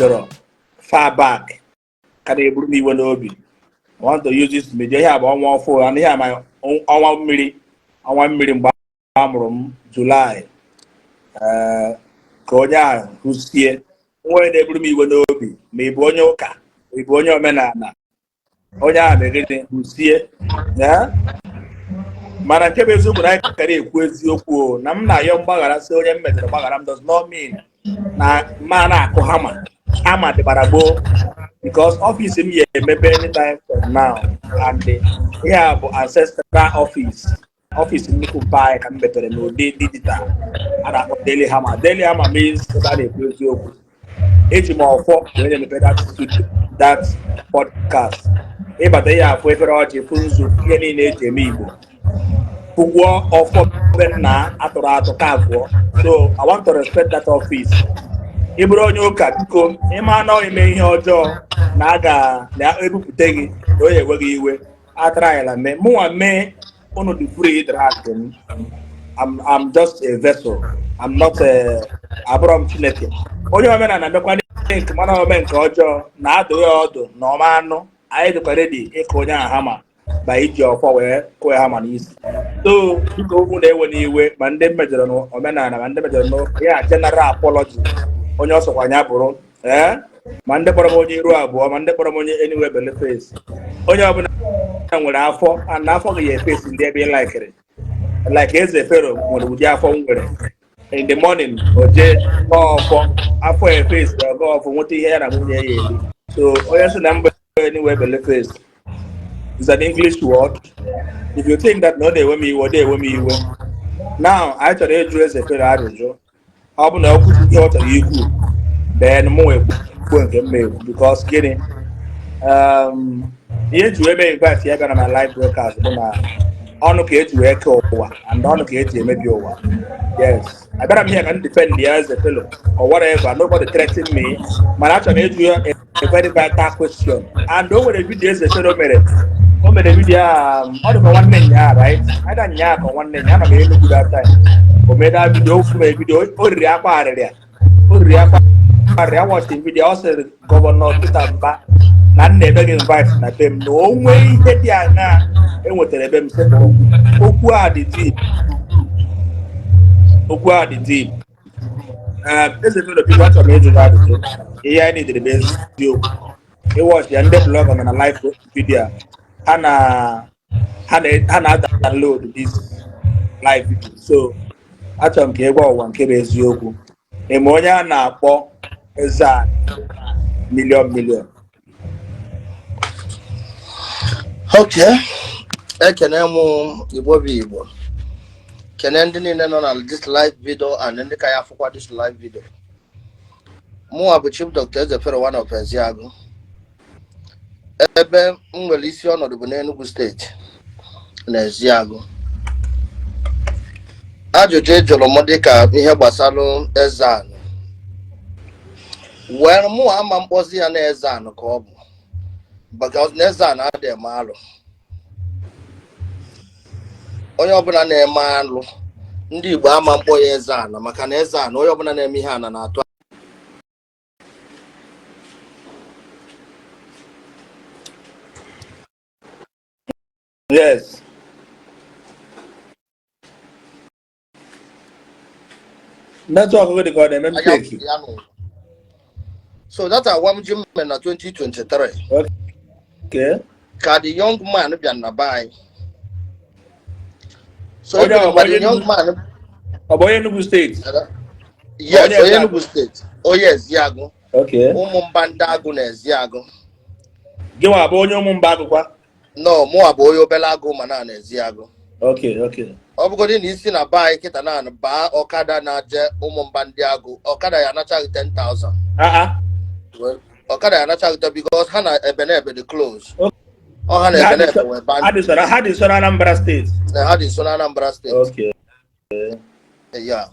mejọrọ far back ka na-eburu m iwe n'obi. I want to use this media. Ihe a bụ ọnwa ọfụ and ihe a ma ọnwa mmiri, ọnwa mmiri mgbe a mụrụ m, July. Ee, ka onye ahụ hụsie onye na-eburu m iwe n'obi, ma ị bụ onye ụka, ma ị bụ onye omenala, onye ahụ megide hụsie ya. Mana nke bụ eziokwu na anyị kara ekwu eziokwu o, na m na-ayọ mgbaghara, sị onye m mejọrọ gbaghara m, does not mean na ma na-akụ hama. Hama dịbara gboo, because office m ya emepe anytime from now, and ihe a bụ ancestral office, office nnukwu mpa anyị ka m mepere n'ụdị digital a na-akpọ Daily Hammer. Daily Hammer means ebe a na-ekwu eziokwu. Eji m ọfọ wee na-emepe that studio, that podcast. Ịbata ihe afụ efere ọjị, fụ nzu, ihe niile eji eme Igbo, fụgwọ ọfọ be nna atụrụ atụ ka abụọ. So I want to respect that office. Ị bụrụ onye ụka, biko, ịma na ime ihe ọjọọ na a ga na-ebupụta gị na onye enweghị iwe atrayala mee mụnwa mee unu dị free drag m. I'm just a vessel. I'm not a, abụrọ m Chineke. Onye omenala mekwa nke mana ome nke ọjọọ na-adụ ya ọdụ na ọma anụ, anyị dịkwa ready ịkụ onye ahụ hama ba iji ọfọ wee kụọ ya hama n'isi. So biko, okwu na-ewe n'iwe, ma ndị mejọrọ n'omenala, ma ndị mejọrọ n'ụka ya, general apology. Onye ọsọkwa ya bụrụ, ee, ma ndị kpọrọ m onye iru abụọ, ma ndị kpọrọ m onye anywhere bele face, onye ọbụla nwere afọ and afọ gị ya efesi ndị ebe ị laikiri. Like Eze Fero nwere ụdị afọ m nwere. In the morning, o jee gọọ ọfọ, afọ efesi, ọgọ ọfọ, nweta ihe ya na nwunye ya eri. So onye sị na mgbe anywhere bele face is an English word. If you think that na ọ na-ewe m iwe, ọ na-ewe m iwe. Now, anyị chọrọ ịjụ Eze Fero ajụjụ. Ọ bụ na ọ kwuchi ihe ọ chọrọ ikwu, then mụ ekwuo nke m ekwu, because gịnị, ihe eji wee mee invite ya bịa na my live broadcast bụ na ọnụ ka eji wee kee ụwa and ọnụ ka eji emebi ụwa. Yes, abịara m here ka m defend ya, Eze Fero, or whatever. Nobody threaten me, mana achọrọ m ịjụ ya a very vital question. And o nwere video Eze Fero mere. O mere video a, ọ dịka nwanne nyaa, right? Either nyaa ka nwanne nyaa. Ana m Enugu that time o mee that video. O mere video, o riri akwa arịrịa, o riri akwa arịrịa. Watching video, ọ sịrị Governor Peter Mba na m na-eme gị invite na be m, na o nwee ihe dị aṅaa enwetara ebe m sị okwu a dị deep, okwu a dị deep. Eze Fero, biko, achọrọ m ịjụ gị ajụjụ. Ihe anyị nidere bụ eziokwu. Ịwatch ya, ndị blogger nọ na live video a, ha na download this live video. So achọrọ m ka ị gwa ụwa nke bụ eziokwu. Eme onye a na-akpọ Eze a million million. Okay, ekene m Igbo bụ Igbo, kene ndị niile nọ na this live video and ndị ka ya afụkwa this live video. Mụnwa bụ Chief Dr. Eze Fero, one of Eziagụ. Ebe m nwere isi ọnọdụ bụ n'Enugu Steeti na Eziagụ. Ajụjụ ị jụrụ m dịka ihe gbasara Ezeanị, wee mụ ama mkpọzi ya na Ezeanị ka ọ bụ, because na Ezeanị adịghị eme alụ. Onye ọbụla na-eme alụ, ndị Igbo ama mkpọ ya Ezeanị, maka na Ezeanị, onye ọbụla na-eme ihe ana na-atụ. Yes. Network gị dị ka ọ na-eme anya mistake. ya n'ụwa. So that awamji m mere na 2023 ka the young man bịa na be anyị. So Onye even ọ bụ mgbe the onye young man ọ bụ onye Enugu Steeti? Yes. Onye Onye Eziagụ? Enugu Steeti, onye Eziagụ. Ụmụmba ndị agụ na Eziagụ. Gị nwa bụ onye Ụmụmba agụkwa? No, mụnwa bụ onye obere agụ, ma na Eziagụ. Ọ bụgodị na isi na be anyị kịta na baa ọkada na-aje Ụmụmba ndị agụ, ọkada ya anachaghị 10,000. Ah ah. Well, ọkada ya anachaghị 10, because ha na Ebenebe dị close. Ọ ha na Ebenebe wee Ha band. dị so na Anambra Steeti. Na ha dị nso na Anambra Steeti. Yeah.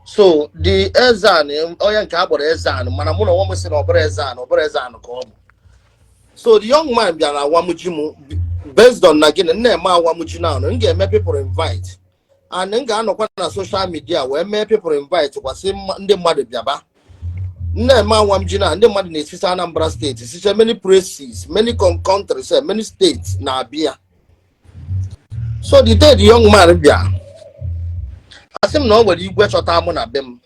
So the Ezeanị, onye nke a kpọrọ Ezeanị, mana mụ na onwe m sị na ọ bụrụ Ezeanị, ọ bụrụ Ezeanị ka ọ bụ. So the young man bịara awamuji m based on na gịnị m na-eme awamuji na m ga-eme people invite, and m ga-anọkwa na social media wee mee people invite, kwasị ndị mmadụ bịaba. Na-eme awam ji na ndị mmadụ na-esisa Anambra Steeti, sicha many places, many countries, many states na-abịa. So the day the young man bịa, asị m na ọ nwere igwe chọta mụ na be m.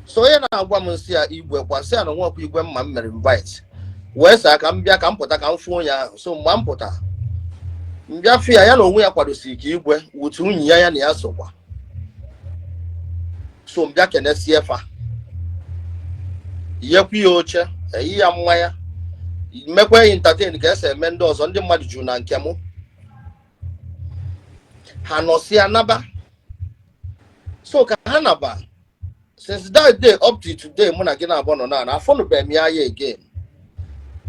So onye na-agwa m nsị ya igwe kwa sị ya na nwekwa igwe mma m mere invite wee sị ka m bịa, ka m pụta, ka m fụ onye ahụ. So mgbe m pụta, m bịa fụ ya, ya na onwe ya kwadosiri ka igwe wutu nwunye ya, ya na ya sokwa. So m bịa kenesie fa, yekwu ya oche, eyi ya mmanya, mekwa ya entertain ka esi eme ndị ọzọ. Ndị mmadụ juru na nke mụ, ha nọsịa naba. So ka ha naba, since that day up to today mụ na gị na-abụọ nọ na afọnụbeghị m ya ya again,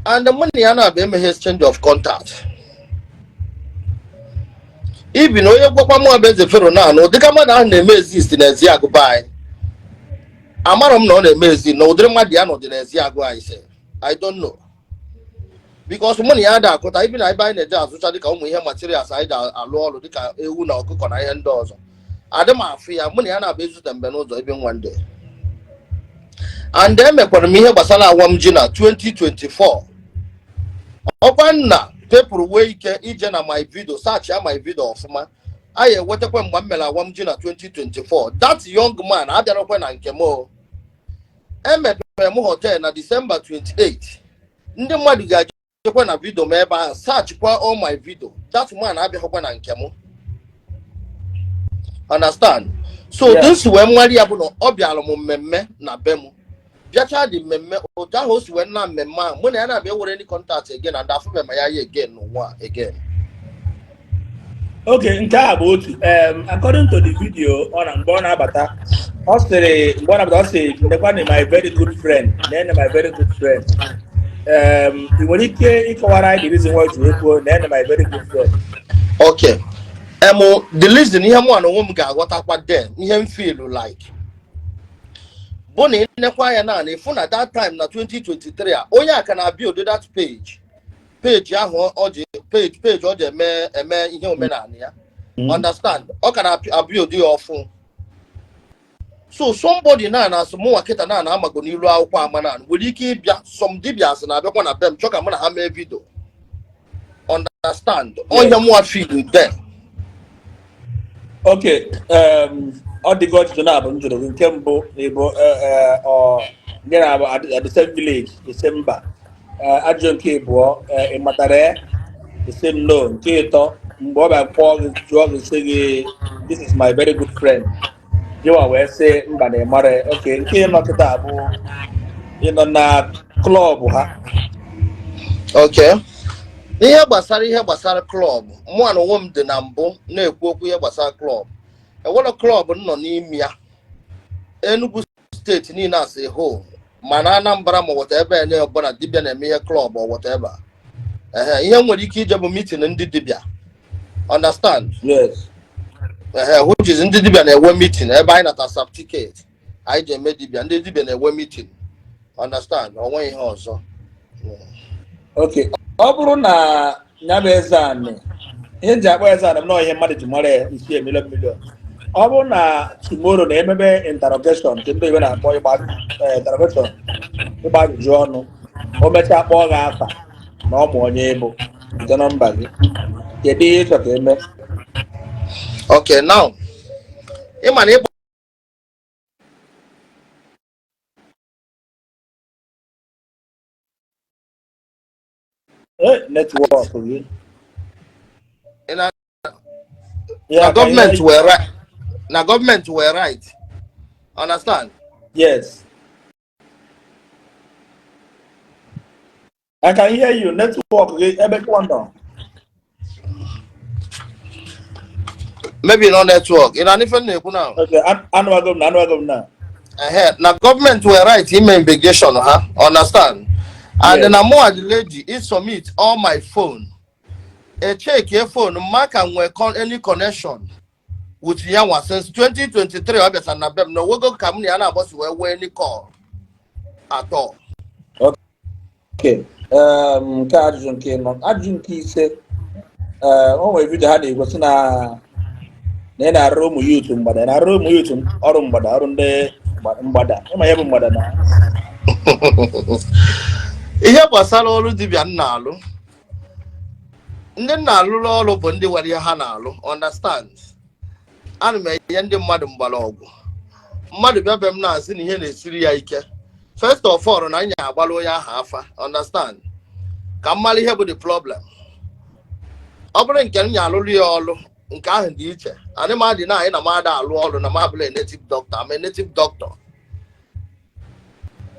and mụ na ya na-abịa emeghe exchange of contact. Ibi na onye gwakwa mụ bụ Eze Fero na anụ ụdịka mmadụ ahụ na-eme exist n'ezi agụba anyị, amarọ m na ọ na-eme ezi na ụdịrị mmadụ ya nọdị n'ezi agụ anyị sị I don't know, because mụ na ya da akụta ibi na ebe anyị na-eje azụcha dịka ụmụ ihe materials anyị ji alụ ọrụ, dịka ewu na ọkụkọ na ihe ndị ọzọ. Adị m afụ ya, mụ na ya na-abịa ezute mgbe n'ụzọ ebe nwa ndị. And emekwara m ihe gbasara awam ji na 2024. Ọkwa nna pepụrụ wee ike ije na my video, search ya my video ọfụma, anyị ewetakwa mgbe m mere awam ji na 2024. That young man abịarakwa na nke m o. Emepere m hotel na December 28. Ndị mmadụ ga-ejekwa na video m ebe ahụ, searchkwa all my video. That man abịaghịkwa na nke m, understand? So this wee nwari ya bụ na ọ bịara m mmemme na be m, bịacha dị mmemme otu ahụ o si wee na mmemme ahụ, mụ na ya na-abịa were any contact again, and afụbe ma ya ya again n'ụwa again. Okay, nke a bụ otu. According to the video, ọ na mgbe ọ na-abata, ọ sịrị, mgbe ọ na-abata, ọ sị, "Nekwa my very good friend, nene my very good friend." Ị nwere ike ịkọwara anyị the reason why o ji wee kwuo "nene my very good friend"? Okay, the reason, ihe mụ na onwe m ga-aghọtakwa then, ihe m feel like bụ na ịnekwa anya na ịfụ na that time na 2023 a, onye a ka na-build that page ahụ ọ ji page ọ ji eme ihe omenala ya, understand? Ọ ka na-abuild ya ọfụ. So somebody na na-asụ mụnwa kịta na na-amago n'ilu akwụkwọ ama na nwere ike ịbịa. Some dibias na-abịakwa na be m chọ ka mụ na ha mee video, understand? Onye mụnwa feel then. Okay, ọ dịgo ọjụjụ na-abụ m jụrụ gị. Nke mbụ na ịbụ ọ gị na-abụ at the same village, the same mba. Ajụjụ nke ịbụọ, ị matara ya, the same no. Nke ịtọ, mgbe ọ bịa kpọọ gị, jụọ gị, sị gị, "This is my very good friend," gịwa wee sị mba, na ị mara ya. Okay, nke ịnọ kịta bụ ịnọ na club ha. Okay, ihe gbasara club, mụ na onwe m dị na mbụ na-ekwu okwu ihe gbasara club. Enwere club m nọ n'ime ya Enugu Steeti niile as a whole, mana Anambra ma whatever ebe ọbụla dibịa na-eme ihe club or whatever. Ehe, ihe m nwere ike ije bụ meeting ndị dibịa, understand? Yes. Ehe, which is ndị dibịa na-enwe meeting ebe anyị nata certificate anyị ji eme dibịa. Ndị dibịa na-enwe meeting, understand? Onwe ihe ọzọ. Okay, ọ bụrụ na ya bụ eze anị, ihe m ji akpọ eze anị m nọọ ihe mmadụ ji mara ya isi million million, ọ bụrụ na tomorrow na emebe interrogation nke ndị oyibo na-akpọ ịgba interrogation, ịgba ajụjụ ọnụ, o mechaa kpọọ gị afa na ọ ma onye ịbụ nke nọmba gị, kedu ihe ị chọ ka eme? Okay, now ịma na ịkpọ Network gị. Ị na Ya na ka ihe gọọmenti were right, na gọọmenti were right, understand? Yes, I can hear you. Network gị ebe kpọ nọ. Maybe no network. Ị na ife m na-ekwu now? Okay, anụwago m na, anụwago m na. Ehe, na gọọmenti were right ime investigation ha, understand? And na mụ the lady i submit all my phone, e check phone ma ka nwee any connection with ya nwa since 2023 ọ bịachara na be m, na onwego ka m na ya na-agbasi wee nwee any call at all. Okay. Nke a ajụjụ nke ịnọ. Ajụjụ nke ise, o nwere video ha na-egosi na ị na-arụ ụmụ youth mgbada, ị na-arụ ụmụ youth ọrụ mgbada, ọrụ ndị Mgbada, ịma ya bụ mgbada na Ihe gbasara ọrụ dibịa m na-alụ, ndị m na-alụrụ ọrụ bụ ndị nwere ihe ha na-alụ, understand? Ana m enye ndị mmadụ mgbọrọgwụ. Mmadụ bịa be m na-asị na ihe na-esiri ya ike, first of all, na anyị agbara onye ahụ afa, understand, ka m mara ihe bụ the problem. Ọ bụrụ nke m ya alụrụ ya ọrụ, nke ahụ dị iche. Adị m adị na anyị na m ada alụ ọrụ na m abụla a native doctor. I'm a native doctor.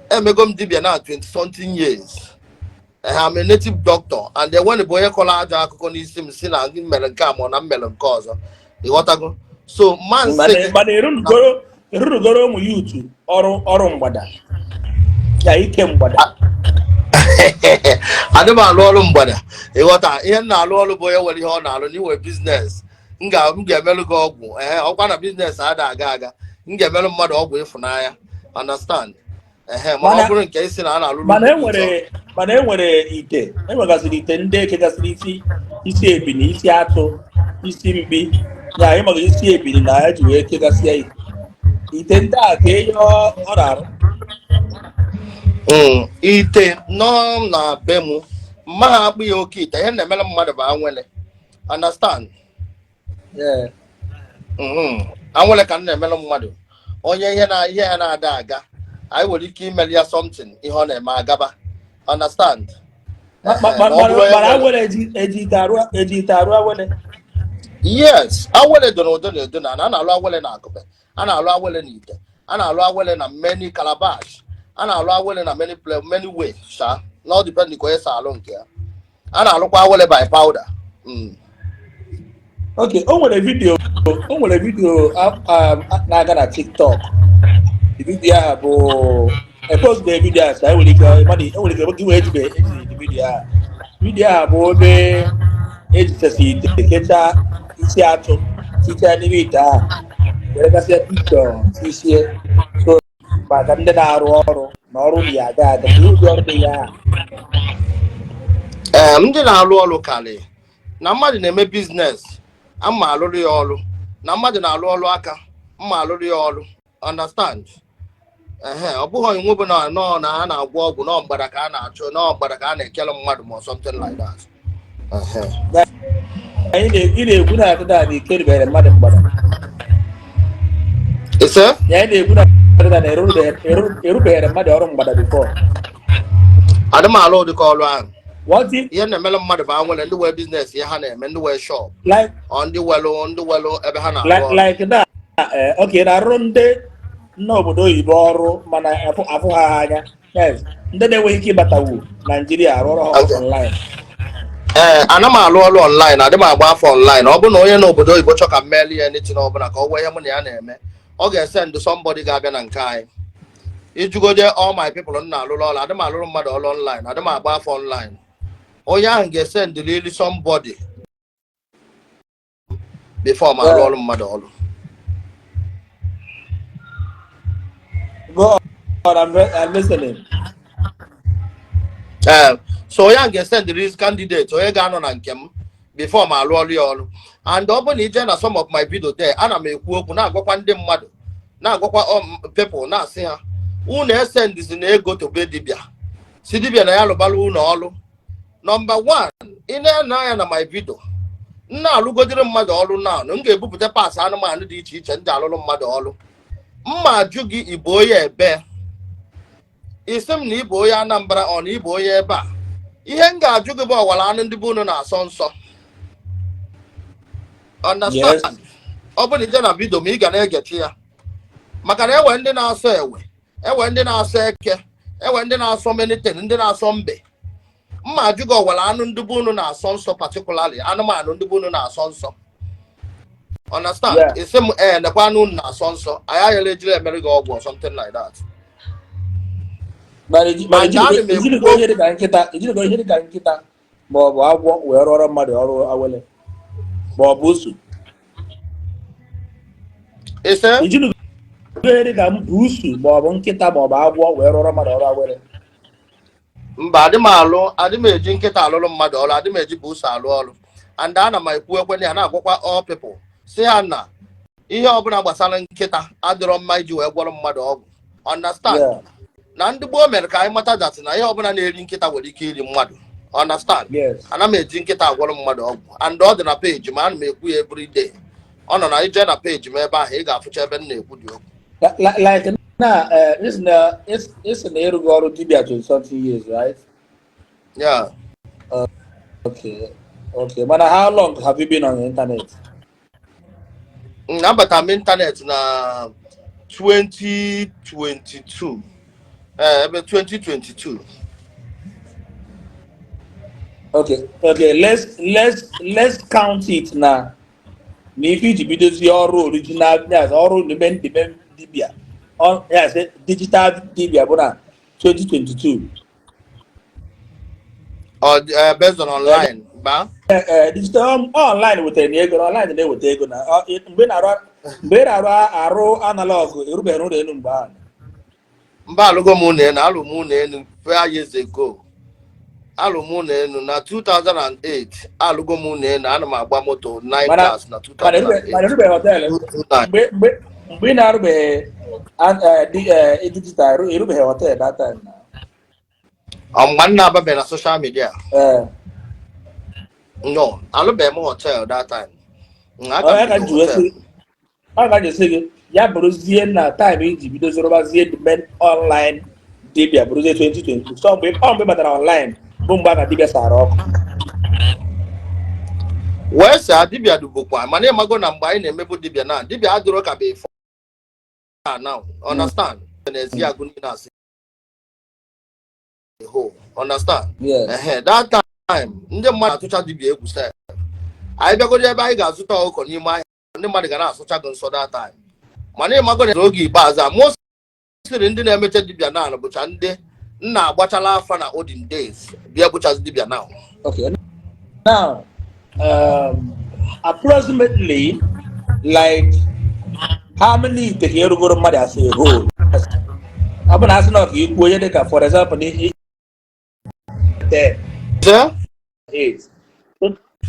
Emego m dibịa na 20 something years. I'm a native doctor and enwere bụ onye kọrọ ajọ akụkọ n'isi m si na m mere nke a ma ọ na m mere nke ọzọ, ịghọtago? So ma nsị Mana gị mana erurugoro ụmụ youth ọrụ mgbada ya, ike mgbada? Adị m alụ ọrụ mgbada, ịghọta? Ihe m na-alụ ọrụ bụ onye nwere ihe ọ na-alụ na iwe business. M ga-emelụ gị ọgwụ. Ee, ọkwa na business ada aga aga, m ga-emelụ mmadụ ọgwụ ịfụnanya, understand? Ehe, mana ọ Mana bụrụ nke isi na a na-alụrụ mana ụmụ youth. Mana enwere ite, enwegasịrị ite ndị ekegasịrị isi, isi ebini, isi atụ, isi mkpi ya. Ịmaga isi ebini na eji wee kegasịa ite, ite ndị a ka ihe ọ na-arụ. Ite nọ na be m, mma ha akpụ ya oke ite. Ihe na-emere mmadụ bụ anwele, understand? Yeah. Anwele ka m na-emere mmadụ. Onye ihe na ihe ya na-ada aga, anyị nwere ike imeli ya something, ihe ọ na-eme agaba, understand? Ehe, ma ọ bụrụ onye Mana nwere awele, eji ite arụ awele? Yes, awele dị n'ụdị na edo na a na-alụ awele na akụpe, a na-alụ awele na ite, a na-alụ awele na many calabash, a na-alụ awele na many play, many ways sha, na ọ depend ka onye si alụ nke ya. A na-alụkwa awele by powder. Ok, o nwere video na-aga na TikTok. The video ahụ bụ epost the video ahụ, so enwere ike mmadụ enwere ike gị wee ejibe ejiri the video ahụ. Video ahụ bụ ebe ejichasị ite, kechaa isi atụ, tichaa n'ime ite ahụ, were gasịa pikchọ tisie. So maka ndị na-arụ ọrụ na ọrụ dị ya aga aga, ka ụdị ọrụ dị ya ahụ? Ee, ndị na-alụ ọrụ karị na mmadụ na-eme business, ama alụrụ ya ọrụ, na mmadụ na-alụ ọrụ aka, mma alụrụ ya ọrụ, understand? Ehe, ọ bụghị iwu bụ na nọọ na a na-agwọ ọgwụ, nọọ mgbada ka a na-achụ, nọọ mgbada ka a na-ekele mmadụ ma something like that. Ehe. Anyị ị na-ekwu na akịda na ikeribere mmadụ mgbada? Ise? Ya, anyị na-ekwu na akịda na erubeghere mmadụ ọrụ mgbada before? Adị m alụ ụdịka ọrụ ahụ. What if Ihe na-emere mmadụ bụ anwere ndị wee business, ihe ha na-eme, ndị wee shop like ọ ndị welụ ebe ha na-arụ like ọrụ. Like na okay, na-arụ ndị nọ obodo oyibo ọrụ, mana afụ ha anya, yes, ndị na-enweghị ike ịbatawu Naijiria, arụ ọrụ ha online? Ee, ana m alụ ọrụ online, adị m agba afọ online. Ọ bụrụ na onye n'obodo oyibo chọ ka m meeli ya anything ọbụla, ka ọ gwa ihe mụ na ya na-eme, ọ ga-ese ndụ somebody ga-abịa na nke anyị. Ijugode all my people m na-alụrụ ọrụ, adị m alụrụ mmadụ ọrụ online, adị m agba afọ online. Onye ahụ ga-ese ndụlili somebody before ma alụ ọrụ mmadụ ọrụ. Go on, I'm listening. Ee, so onye ahụ ga-esendịrị candidate, onye ga-anọ na nke m before ma alụ ọrụ ya ọrụ. And ọ bụrụ na ije na some of my video there, ana m ekwu okwu, na-agwakwa ndị mmadụ, na-agwakwa people, na-asị ha unu esendizi na ego to be dibịa, si dibịa na ya lụbara unu ọrụ. Number one, ị na-ene anya na my video, m na-alụgodiri mmadụ ọrụ na m ga-ebupụta parts anụmanụ dị iche iche ndị alụrụ mmadụ ọrụ. Mma ajụ gị, ịbụ onye ebe? Isi m na ịbụ onye Anambra, ọ na ịbụ onye ebe a? Ihe m ga-ajụ gị bụ ọwara anụ ndị be unu na-asọ nsọ, understand? Ọ bụrụ na ije na video ma ị ga na-egechi ya, maka na enwe ndị na-asọ ewe, enwe ndị na-asọ eke, enwe ndị na-asọ menitin, ndị na-asọ mbe. Mma ajụ gị ọwara anụ ndị be unu na-asọ nsọ, particularly anụmanụ ndị be unu na-asọ nsọ, understand? Yeah. Isi m ee, nekwa anụ unu na-asọ nsọ, anyị aghara ejiri emere gị ọgwụ or something like that. Mana And ana m ejirigo ekwu ihe dịka nkịta, ejirigo ihe dịka nkịta ma ọ bụ agwọ wee rụọrọ mmadụ ọrụ awele, ma ọ bụ usu? Ise? Ejirigo ihe dịka buusu ma ọ bụ nkịta ma ọ bụ agwọ wee rụọrọ mmadụ ọrụ awele? Mba, adị m alụ, adị m eji nkịta alụrụ mmadụ ọrụ, adị m eji buusu alụ ọrụ. And ana m ekwu ekwe ya, na-agwakwa all people, si ha na ihe ọbụla gbasara nkịta adịrọ mma iji wee gwọrọ mmadụ ọgwụ. Understand? Na ndị gboo mere ka anyị mata that na ihe ọbụla na-eri nkịta nwere ike iri mmadụ. Understand? Yes. Ana m eji nkịta agwọrọ mmadụ ọgwụ, and ọ dị na page ma ana m ekwu ya every day. Ọ nọ na ije na page m ebe ahụ, ị ga-afụcha ebe m na-ekwu dị okwu. Like now, this na it's na ịrụgo ọrụ dibia 20 something years, right? Yeah. Okay. Mana how long have you been on the internet? Abata m internet na 2022, ebe 2022. Okay, let's count it na ife iji bidozie ọrụ original, yes, ọrụ n'ime ndị dibia, yes, digital dibia bụ na 2022. Ọ based on online ba? Digital online wetara na ego, na online na-eweta ego na mgbe ị na-arụ analog, erubeghị n'ụlọ elu mgbe ahụ. Mba, alụgo m ụlọ elu, alụ m ụlọ elu 4 years ago. Alụ m ụlọ elu na 2008. Alụgo m ụlọ elu, ana m agba moto 9 cars na Mana 2008. erubeghị hotel. 2009. Mgbe ị na-arụbeghị digital, erubeghị hotel that time na. Ọ mgbe m na-ababeghị na social media? Ee. No, alụbeghị m hotel that time. Aka Ọ m ya ka bido m ji wee hotel. sị, ọ ka ji sị gị ya bụrụzie na time iji bido zụrụbazie the main online dibia bụrụzie 2022. So mgbe ị batara online bụ mgbe a ka dibia sara ọkụ. Wee sị dibịa dubokwa, mana ịmago na mgbe anyị na-emebu dibịa, na dibịa adịrọ ka before now, understand? Na-ezi agụ niile asị ho, understand? Yes. Ehe, that time ndị mmadụ atụcha dibịa egwu sef. Anyị bịagodo ebe anyị ga-azụta ọkụkọ n'ime ahịa, ndị mmadụ ga na-asụcha gị nsọ that time. Mana ịmago na oge ikpeazụ a, mostly ndị na-emecha dibịa na bụcha ndị nna agbachala afa na olden days bịa bụchazi dibịa now. Okay, now, approximately like how many ite ka erugoro mmadụ as a whole? Ọ bụ na asị na ọ ka ikwu onye dịka, for example, na 10 Sir? 8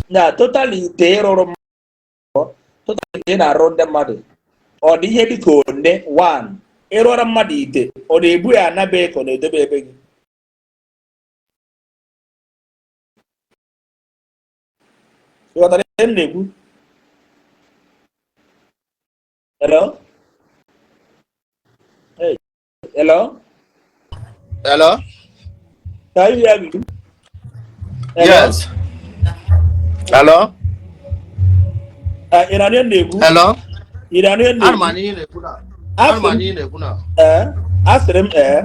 na total ite ịrụrụ mmadụ, total ite ị na-arụ ndị mmadụ, ọ dị ihe dịka one one ịrụọra mmadụ ite, ọ na-ebu ya anabe ka ọ na-edobe ebe gị? Ị ghọtara ihe m na-ekwu? Hello? Hey, hello? Hello? Can you hear me? Hello? Yes, hello? Ị na-anụ ihe m na-ekwu? Hello? Ị na-anụ ihe m Ana m na-ekwu? anụ ihe ị na-ekwu na, ana m Asị m anụ ihe ị na-ekwu na. Ee, asịrị m, ee,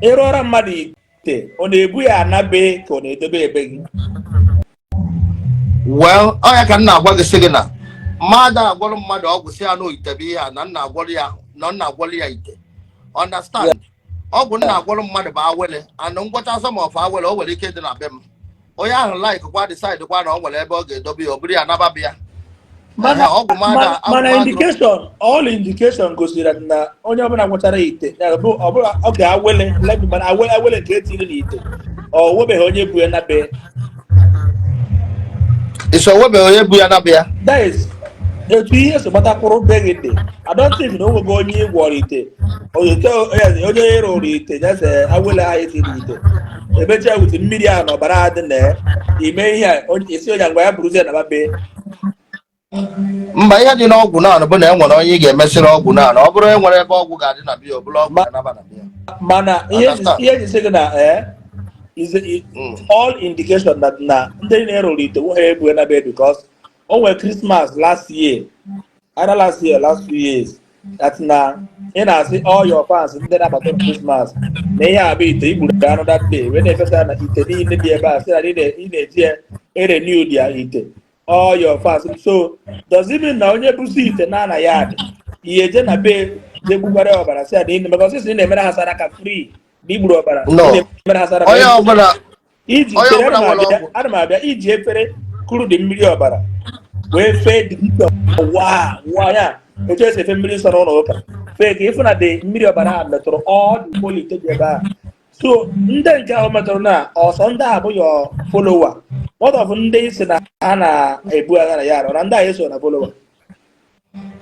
ịrụọra mmadụ ite, ọ na-ebu ya anabe ka ọ na-edobe ebe gị? Well, ọ ya ka m na-agwa gị, sị gị na mmadụ agwọrọ mmadụ ọgwụ, si ya na ite bụ ihe a na nna agwọrọ ya, na nna agwọrọ ya ite, understand? Ọgwụ nna agwọrọ mmadụ bụ awele, and ngwọcha some of awele, o nwere ike ịdị na be m. Onye ahụ like kwa decide kwa na ọ nwere ebe ọ ga-edobe ya, ọ bụrụ ya naba ya. Mana Ehe, ọgwụ mmadụ mana agwụ indication, all indication gosiri na onye ọbụla gwọchara ite ya bụ ọbụla ọ ga-awele let me, mana awele nke etiri n'ite, ọ nwebeghị onye bu ya na be. Iso onwebeghị onye bu ya naba ya. That is etu ihe si gbatakwuru be gị dị. I don't think na o nwego onye ịgwọrọ ite, onye ịrụrụ ite nyeze awele ahụ etiri ite, emechaa wit mmiri ahụ na ọbara adị na ya, ime ihe a, esi onye ngwa ya buruzie na be. Mba, ihe dị n'ọgwụ naanị bụ na e nwere onye ị ga-emesịrị ọgwụ naanị, ọ bụrụ e nwere ebe ọgwụ ga-adị na biya, ọ bụrụ ọgwụ ga-anaba na biya. Mana ihe Understand? Ihe ji sị gị na is all indication that na ndị na-erụrụ ite nwe ha ebu na be, because o nwere Christmas last year, either last year or last 2 years, that na ị na-asị all your fans ndị na-abata na Christmas na ihe a bụ ite igburu anụ that day, wee na-efesa na ite niile dị ebe a, sị na ị na-eji ya erenew their ite, all your fans. So does it mean na onye busi ite na ana ya dị ihe eje na be je gbukwara ya ọbara, sị ya na ị maka ọsịsọ ị na-emere ha saraka free na igburu ọbara? No. Ị na-emere ha saraka Onye ọbụla iji onye chere ọbụla ana m nwere abịa ọgwụ. Ana m abịa. Iji efere kuru dị mmiri ọbara wee fee dị wa wa ya etu esi efe mmiri nsọ n'ụlọ ụka, fee ka ịfụ na dị mmiri ọbara ahụ metụrụ all the holy ite dị ebe ahụ. So ndị nke ahụ metụrụ na ọsọ ndị a bụ your follower, what of ndị si na ha na-ebu agha na ya na ndị a eso na follower?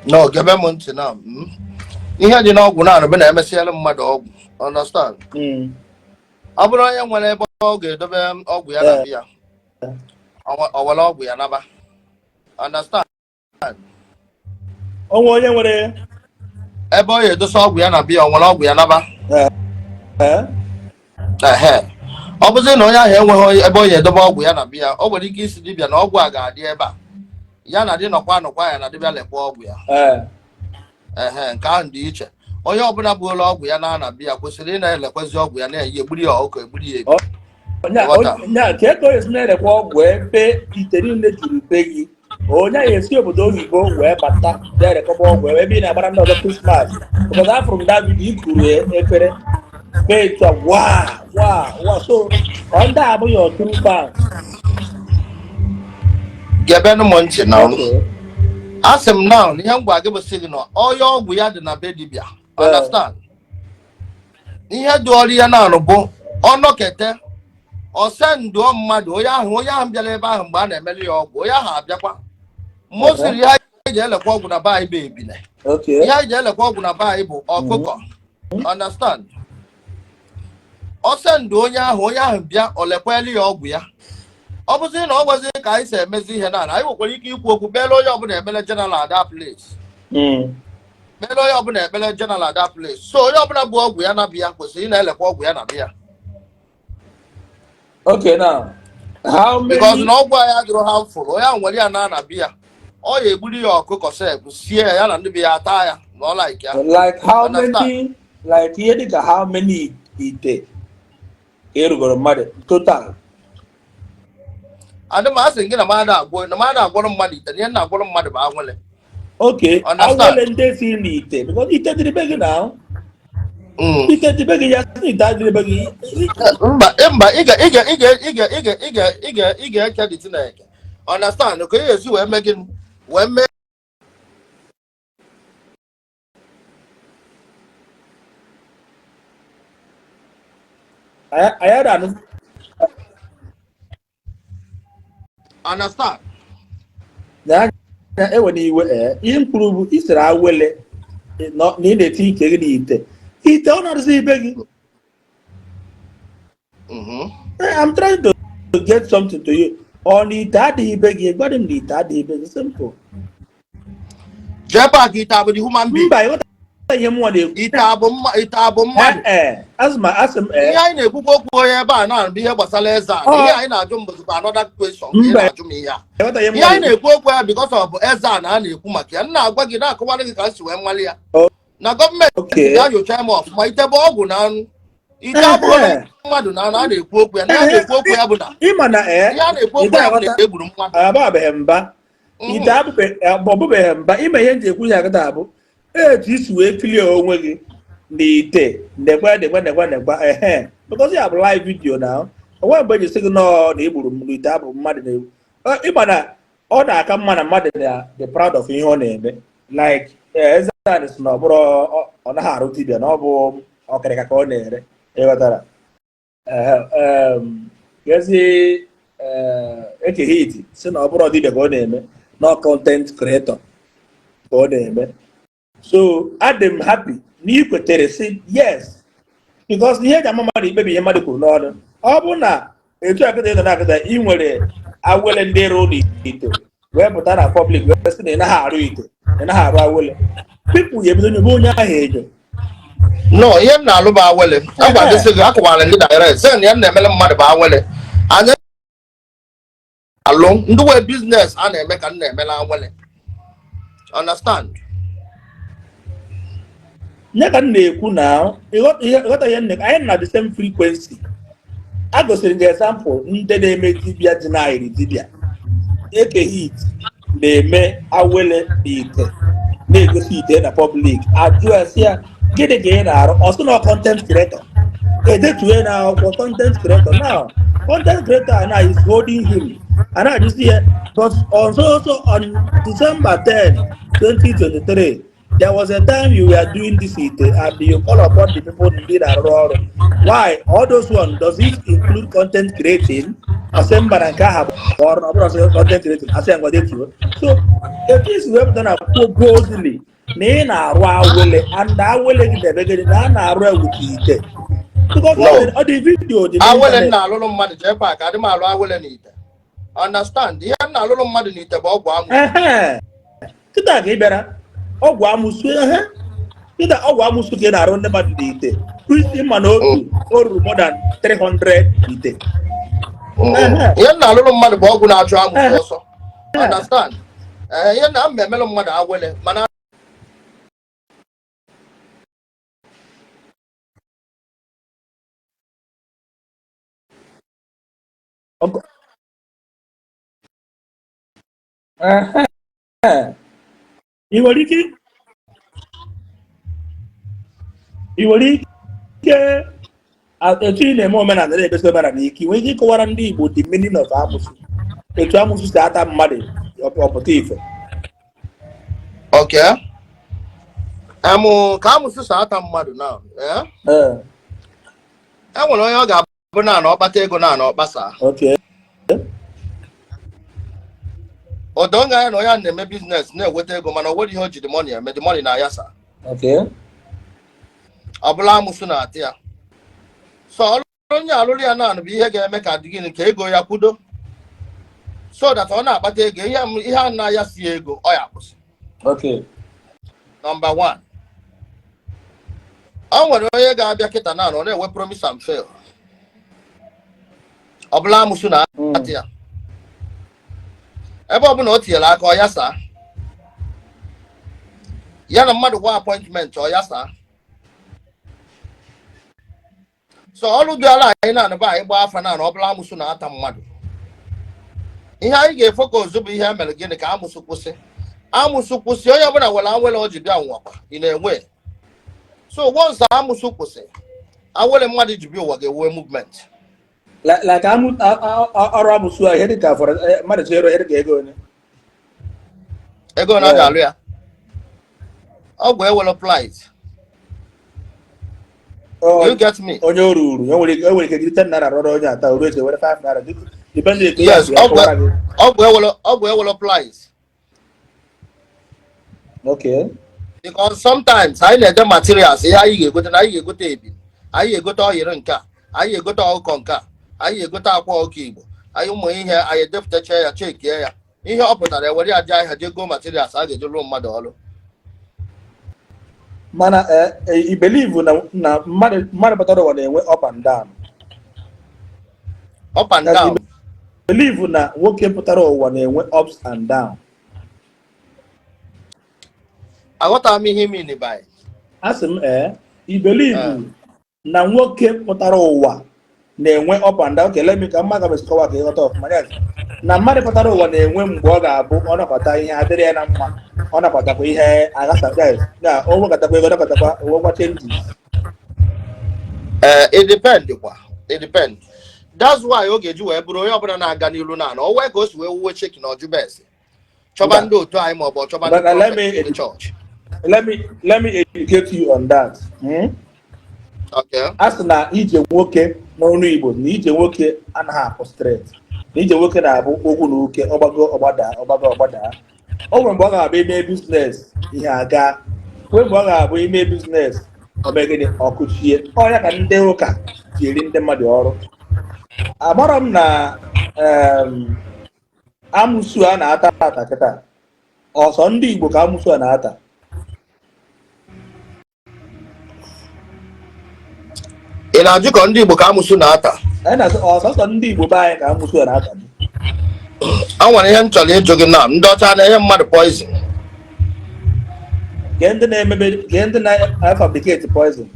No, gebe m ntị na. Ihe dị n'ọgwụ na bụ na emesịala mmadụ ọgwụ, understand? Ọ bụrụ onye nwere ebe ọ ga-edobe ọgwụ ya na be ya, ọ were ọgwụ ya naba, understand? Onwe onye nwere ebe ọ ga-edosa ọgwụ ya na be ya, ọ nwere ọgwụ ya naba. Ehe, ọ bụzi na onye ahụ enweghị ebe ọ ga-edobe ọgwụ ya na be ya, o nwere ike isi dibịa na ọgwụ a ga-adị ebe a, ya na dị nọkwa nọkwa ya na dibịa lekwa ọgwụ ya. Ehe, nke ahụ dị iche. Onye ọbụla buola ọgwụ ya na be ya kwesịrị ị na-elekwezi ọgwụ ya, na-eyi egburi ya ọkụkọ, egburi ya ebi. Onye ka ego esi na-erekwa ọgwụ ebe ite niile juru be gị, onye ahụ esi obodo oyibo wee bata bịa rekọba ọgwụ ebe ị na-agbara ndị ọzọ Christmas? Because afụrụ m that video, ikuru efere mee etu a, wa wa. So ọ ndị a abụghị your true fans. Gebenụ m ntị na a sị m na ihe m gwa gị bụ sị gị na onye ọgwụ ya dị na be dibịa, understand, ihe dị ọrụ ya na-arụ bụ ọnọkete ọsendụọ mmadụ, onye ahụ bịara ebe ahụ mgbe a na-emeli ya ọgwụ, onye ahụ abịakwa mosiri. Ihe anyị ji elekwa ọgwụ na be anyị bụ ebine. Ihe anyị ji elekwa ọgwụ na be anyị bụ ọkụkọ, understand? Ọsendụ onye ahụ, onye ahụ bịa, o lekweli ya ọgwụ ya. Ọ bụzi na ọ gwazi ka anyị si emezi ihe na anyị nwekwara ike ikwu okwu kpeere onye ọbụla ekpere general at that place, kpeere onye ọbụla ekpere general at that place. So onye ọbụla bụ ọgwụ ya na bịa kwesịrị ị na-elekwa ọgwụ ya na bịa. Okay, now how many Because na ọgwụ anyị adịrọ harmful. Onye ahụ nwere ya na ana bịa, ọ ya egburu ya ọkụkọ sef, sie ya, ya na ndị be ya ata ya na ọ like ya. Like how Understand? many, like ihe dịka how many ite ka erugoro mmadụ total? Adị m asị gị na mmadụ agwọ na mmadụ agwọrọ mmadụ ite na ihe na-agwọrọ mmadụ bụ anwụle. Okay. Understand? Awele ndị si n'ite, because ite dịrị be gị na ite dị be gị, ya sị ite adịrị be gị. Mba, mba, ị ga ị ga ị ga ị ga ị ga ị ga ị ga ị ga-eke dị Chineke, understand, ka ị ga-esi wee mee gịnị, wee mee. Anyị ada anụ. Understand? Na anya ewe n'iwe. Ee, ihe m kwuru bụ isere awele na ị na-eti ike gị n'ite, ite ọ na-arụzi ibe gị. I'm trying to get something to you. Ọ na ite adịghị ibe gị? Gwa m na ite adịghị ibe gị, simple. Jee pak, ite abụ the human being. Mba, ịghọta ihe mụnwa na-ekwu. Ite abụ mma, ite abụ mmadụ. Ee, asị m asị m ee. Ihe anyị na-ekwukwa okwu onye ebe a na-abụ ihe gbasara eze a. Ihe anyị na-ajụ m bụzikwa another question ka ị Mba. na-ajụ m ihe a. Ịghọta ihe Ihe mụnwa anyị na-ekwu. na-ekwu okwu ya because of eze a na a na-ekwu maka ya, m na-agwa gị, na-akọwara gị ka m si wee mali ya na gọọmenti ga-anyocha m ọfụma. Itebe ọgwụ na anụ ite abụrụ mmadụ na anụ a na-ekwu okwu ya na a na-ekwu okwu ya bụ na Ịma na ee. ihe a na-ekwu okwu Ite ya bụ na aghọta. egburu mmadụ. Ababeghị mba. Ite ọbụbeghị mba. Ime ihe nji ekwu ya kịta abụ etu isi wee kilie onwe gị na ite nekwa nekwa nekwa nekwa. Ehe, because ya bụ live video na onwe mgbe eji sị gị nọọ na igburu m ite abụ mmadụ na-egbu. Ịma na ọ na-aka mma na mmadụ na dị proud of ihe ọ na-eme, like eze anyị sị na ọ bụrụ ọ naghị arụ dibịa, na ọ bụ ọkịrịka ka ọ na-ere, ịghọtara? Ehe, gezi Eke Hit si na ọ bụrụ dibịa ka ọ na-eme, na content creator ka ọ na-eme. So adị m happy na ị kwetere si yes, because ihe eji ama mmadụ ikpebi ihe mmadụ kwuru n'ọnụ, ọ bụ na etu akịta ị nọ na-akịta, ị nwere awele ndị rụ n'ite wee pụta na public wee sị na ị naghị arụ ite, ị naghị arụ awele, people ya ebido nyobe onye ahụ enyo. No, ihe m na-alụ bụ awele. Agwa gị sị gị akọwara gị direct sị na ihe m na-emele mmadụ bụ awele. Anyị alụ ndị wee business a na-eme ka m na-emele awele, understand? Nye ka m na-ekwu na ịghọta ihe nne anyị na the same frequency. A gosiri gị example ndị na-eme dibịa dị na-ayiri dibịa. Eke Hit na-eme awele na ite, na-egosi ite na public. Ajụ ya sị ya gịnị ka ị na-arụ? Ọ sị na content creator. Edetue na akwụkwọ content creator. Now content creator a na is holding him. A na-ajụzi ya, but on so so on December 10 2023, there was a time you were doing this ite and you call upon the people ndị na-arụ ọrụ. Why all those one, does it include content creating? Asị mba, na nke ahụ bụ ọrụ, na ọ bụrụ ọsọ content creating. Asị ya ngwa detuo. So etu isi wepụta na kwuo boldly Na ị na-arụ awele and awele gị na-ebe gịnị na a na-arụ ya with ite. Because No. ọ dị video dị Awele m n'ịntanetị. na-alụrụ mmadụ, jee pak, adị m alụ awele n'ite. Understand? Ihe m na-alụrụ mmadụ n'ite bụ ọgwụ amụ. Ehe, kịta ka ị bịara ọgwụ amụsụ. Ehe, kịta ọgwụ amụsụ ka ị na-arụ ndị mmadụ n'ite. Kristi ma na otu o ruru more than 300 ite. Ehe. Ihe m na-alụrụ mmadụ bụ ọgwụ na-achụ amụsụ ọsọ. Understand? Ee, ihe na m emelụ mmadụ awele mana Ehe. Ị nwere ike etu ị na-eme omenala na-ebesi omenala ike, ị nwere ike ịkọwara ndị Igbo the meaning of amụsụ, etu amụsụ si ata mmadụ ọpụta ife? Okay, ka amụsụ si ata mmadụ na Ee. E nwere onye ọ ga-abụ na na ọ kpata ego na na ọ kpasa. O doo anya na onye a na-eme business na-enweta ego, mana o nwere ihe o ji the money eme, the money na-ayasa. Ọ bụla amụsụ na-atị ya. So ọrụ onye alụrụ ya naanị bụ ihe ga-eme ka dị gịnị, ka ego ya kwudo, so that ọ na-akpata ego, ihe a na-ayasi ego, ọ ya akwụsị. Number one, ọ nwere onye ga-abịa kịta na ọ na-enwe promise and fail, ọ bụla amụsụ na-atị ya. Ebe ọbụla o tinyere aka, ọ ya saa ya na mmadụ gwa appointment, ọ ya saa. So ọrụ dị ala anyị na-anụ anyị gbaa afa na ọ bụla amụsụ na-ata mmadụ, ihe anyị ga-efocus bụ ihe mere gịnị ka amụsụ kwụsị. Amụsụ kwụsị, onye ọbụla nwere awele o ji bịa nwakwa ị na-enwe. So once amụsụ kwụsị, awele mmadụ ji bịa ụwa ga-enwe movement. Like ọrụ amụsụ a, ihe dịka fọrọ mmadụ zero, ihe dịka ego onye? Ego na ọ ga-alụ ya ọgwụ ewelo plight. You get me? Onye o ruru, e nwere ike jiri 10 naira rọrọ onye ata oru eji were 5 naira, depending etu ya Yes. si akọwara gị. Ọgwụ ewelo plight. Because sometimes anyị na-ede materials, ihe anyị ga-egote, na anyị ga-egote ebi, anyị ga-egote ọyịrị nke a, anyị ga-egote ọkụkọ nke a, anyị ga-egote akwa ọkụkọ Igbo, anyị ụmụ ihe anyị edepụtacha ya, chekie ya, ihe ọ pụtara, ewere ya jee ahịa, jee goo materials a ga-eji rụọ mmadụ ọrụ. Mana I believe na mmadụ pụtara ụwa na-enwe up and down? Up and That down. Believe na nwoke pụtara ụwa na-enwe ups and down? Aghọtara m ihe i mean by. A sị m, I believe na nwoke pụtara ụwa na-enwe up and down? Okay, let me ka mma ga mesikọwa ka ịghọta ọfụma. Yes. Na mmadụ pụtara ụwa na-enwe mgbe ọ ga-abụ ọ nọkọta ihe adịrị ya na mma, ọ nọkọtakwa ihe aghasa, guys, na o nwekọtakwa ego, nọkọtakwa onwekwa changes. Ee, it depend kwa, it depend. That's why ọ ga-eji wee bụrụ onye ọbụla na-aga n'ilu na o wee ka o si wee wuwe cheki na ọjụba ese chọba Mba. ndị otu anyị maọbụ ọ chọba ndị But, let prophet me ndị chọọchị. Let me educate you on that. Okay. A sị na ije nwoke n'ọnụ Igbo, na ije nwoke anaghị akwụ straight, na ije nwoke na-abụ ogwu na uke, ọgbago ọgbada, ọgbago ọgbada. O nwere mgbe ọ ga-abụ ime business, ihe aga, nwee mgbe ọ ga-abụ ime business, omegịnị, ọkụchie. Ọ ya ka ndị ụka ji eri ndị mmadụ ọrụ. Amarọ m na amụsụ a na-ata ata kịta, ọsọ ndị Igbo ka amụsụ a na-ata. Ị na-ajụ ka ndị Igbo ka amụsụ na-ata? Anyị na-asị ọsọsọ ndị Igbo be anyị ka amụsụ a na-ata. A nwere ihe m chọrọ ịjụ gị, na ndị ọcha na-enye mmadụ poison? Gee ndị na-emebe, gee ndị na-fabricate poison.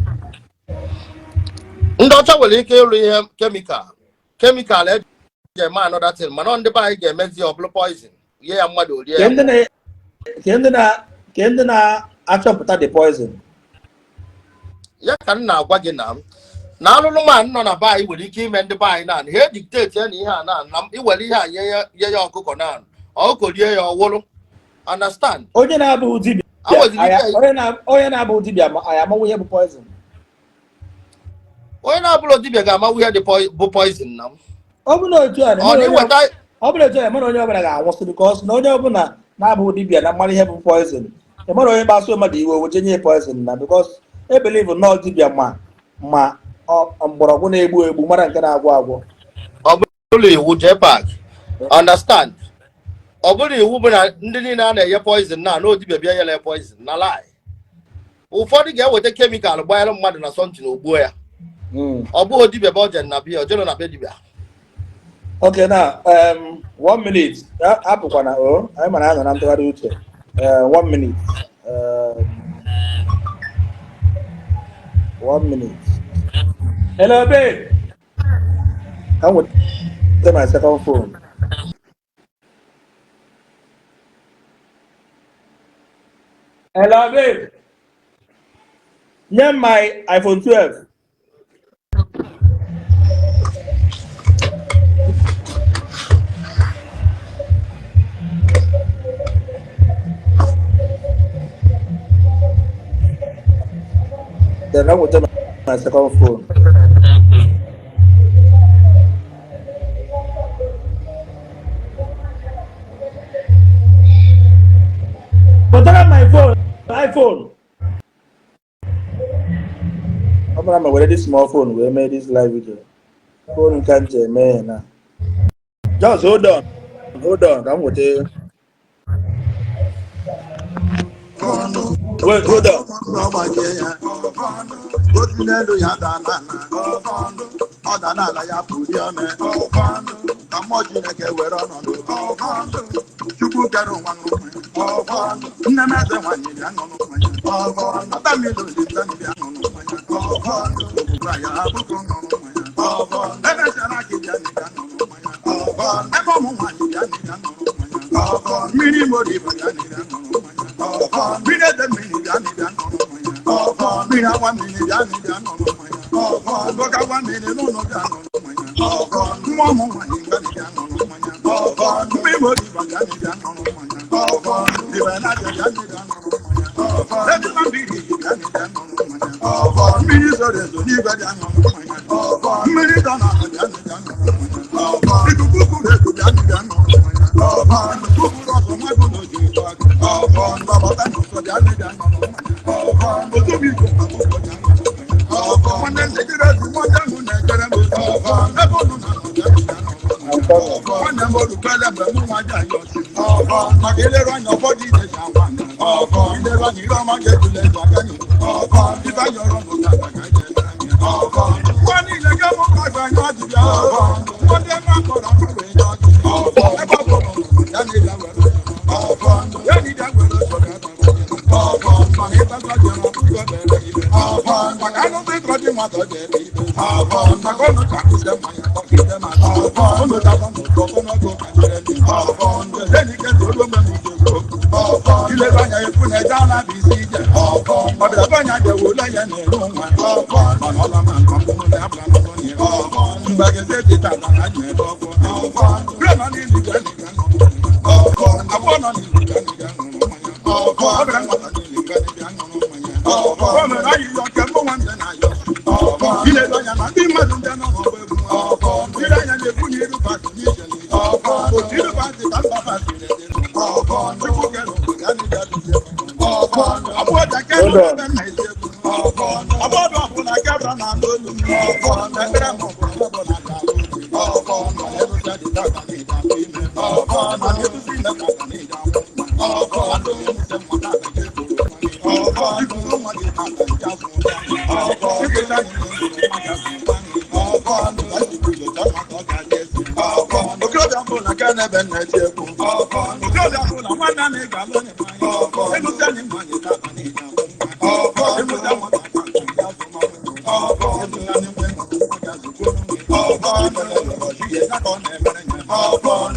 Ndị ọcha nwere ike ịrụ ihe chemical, chemical eji eme another thing, mana ọ ndị be anyị ga-emezi ọ bụrụ poison, nye ya mmadụ orie Kee ya. ndị na kee ndị na kee ndị na-achọpụta the poison? Ya ka m na-agwa gị na alụlụmanụ nọ na be anyị nwere ike ime ndị be anyị naanị ha edictate ya na ihe a na iwere ihe a nye ya ọkụkọ, naanị ọkụkọ rie ya, ọwụrụ. Understand? Onye na-abụghị dibịa A nweziri ike onye na-abụghị dibịa ma anyị amanwụ ihe bụ poison? Onye na-abụrụ dibịa ga-amanwu ihe dị bụ poison na m. Ọ bụ na otu a na Ọ na iweta ọ bụrụ otu a, mana onye ọbụla ga-anwụsị, because na onye ọbụla na-abụghị dibịa na mmadụ ihe bụ poison. Ị mara onye kpasuo mmadụ iwe weje nye poison na because e believe na ọ dibịa ma mgbọrọgwụ na-egbu egbu mara nke na-agwọ agwọ. Ọ bụrụ iwu JPAC, understand, ọ bụrụ iwu bụ na ndị niile a na-enye poison na dibịa bịa nyere poison na lie. Ụfọdụ ga-eweta chemical gbanyere mmadụ na something ogbuo ya. Ọ bụghị dibịa bụ oje na bịa ojere na be dibịa. Okay, now 1 minute. Apụkwana o anyị mara anọ na ntụgharị uche. 1 minute. 1 minute. Hello, babe. Ka m weta my second phone. Hello, babe. Nye m my iPhone 12. Then I will take my second phone. But then my phone, iPhone. Ọ bụrụ ma were this small phone wee mee this live video. Phone nke m ji eme ya na. Just hold on, hold on, ka m weta. Wait, hold on. Osi n'elu ya daa n'ala, ọ daa n'ala ya pụrụ ome, ka mmụọ Chineke were ọnọdụ. Chukwu kere ụwa ṅụrụ mmanya, nne m eze nwanyị bịa ṅụrụ mmanya, ata mmiri olise bịa ṅụrụ mmanya, ogbugba ya abụkọ ṅụrụ mmanya, ebe chara akị bịa bịa ṅụrụ mmanya, ebe ụmụ nwanyị bịa bịa ṅụrụ mmanya, mmiri moribo bịa bịa ṅụrụ mmanya, mmiri ede mmiri bịa bịa ṅụrụ mmanya, mmiri awa mmiri bịa bịa ṅụrụ mmanya, ụbọka awa mmiri n'ụlọ bịa ṅụrụ mmanya, nwa ụmụ nwanyị bịa bịa ṅụrụ mmanya, mmiri moribo bịa bịa ṅụrụ mmanya, ibe na-abịa bịa bịa ṅụrụ mmanya, ejima mmiri bịa bịa ṅụrụ mmanya, mmiri zoro ezo n'igwe bịa ṅụrụ mmanya, mmiri dọ n'ala bịa bịa ṅụrụ mmanya, ikuku kuru eku bịa bịa ṅụrụ mmanya, ikuku kuru ọzọ nwa gị n'oji ebu agụ, gbabata n'ụzọ bịa bịa ṅụrụ mmanya, otu igwe mgbapụkọ bịa ṅụrụ mmanya, nwanne nlegide ezi nwanne ahụ na-ejere m ozi, ebe unu na-anọ bịa bịa ṅụrụ mmanya, nwanne m orukwele mgbe mụ nwa ji anya ọchị, maka ileru anya ụfọdụ ije ji awa anya, ileru anya ire ọma ga-ejule eju aka nye, ife anya ọrụ ndụ ga ka eji eme anya. Nwa niile ga-amụ mmadụ anya ọjị bịa, nwa ndị nwa mkpọrọ akpa wee nye ọjị, ebe ọ bụla ya na ịbịa were ya na ịbịa were ọjọ ga-abara mana ịtata jere ọkụkọ bere ibe, maka anụ ịtọ dị mmadụ ọ ga-ebe ibe, maka ọnụ ka akụze mmanya tọkide ma ọnụ takwa n'ụtọ ọnụọgụ ka njere dị, ezenike dị olu mgbe m ji ilebe anya efu na eje ala bụ isi ije, ọbịa anya jewe ule ya na-eru nwa, mana ọla ma nke ọmụmụ na abụla n'ọzọ na mgbe geze teta na na ji ebe ọgwụ bụrụ nọ n'ili ga n'iga abụọ nọ n'ili ga n'iga ṅụrụ mmanya, ọ bịara nwata n'ili ga n'iga ṅụrụ mmanya, o mere ayịyọ nke mbụ nwanne na-ayọ, ilebe anya na ndị mmadụ ndị nọ n'ọgba egwu, ile anya na-ekwu na iru pasị n'ije n'ije, otu iru pasị ka mba pasị na-ede, Chukwu kere ụwa ya n'iga dozie, abụọ jakere ebe nna ezi egwu, ọbọdụ ọbụla kebra na ala olu m, ekpere m ọbụla ọbụla ga-alụ obi, mana erucha dị tata na ịga afọ ime, mana eruzi ime tata na ịga amụ nwa, adụ emute nwa tata ga-egburu nwa gị, ikuru nwa gị tata nke azụ nwa gị, ịkụcha gị nwa gị azụ nwa gị, okorobịa bụla ka na-ebe nna eti egwu, okorobịa bụla nwanne na ị ga-alụ onye mmanya, ịlụta anyị mmanya tata na ịga amụ nwa, ịmụta nwa tata nke azụ nwa gị, ịmụta nwa nwa gị azụ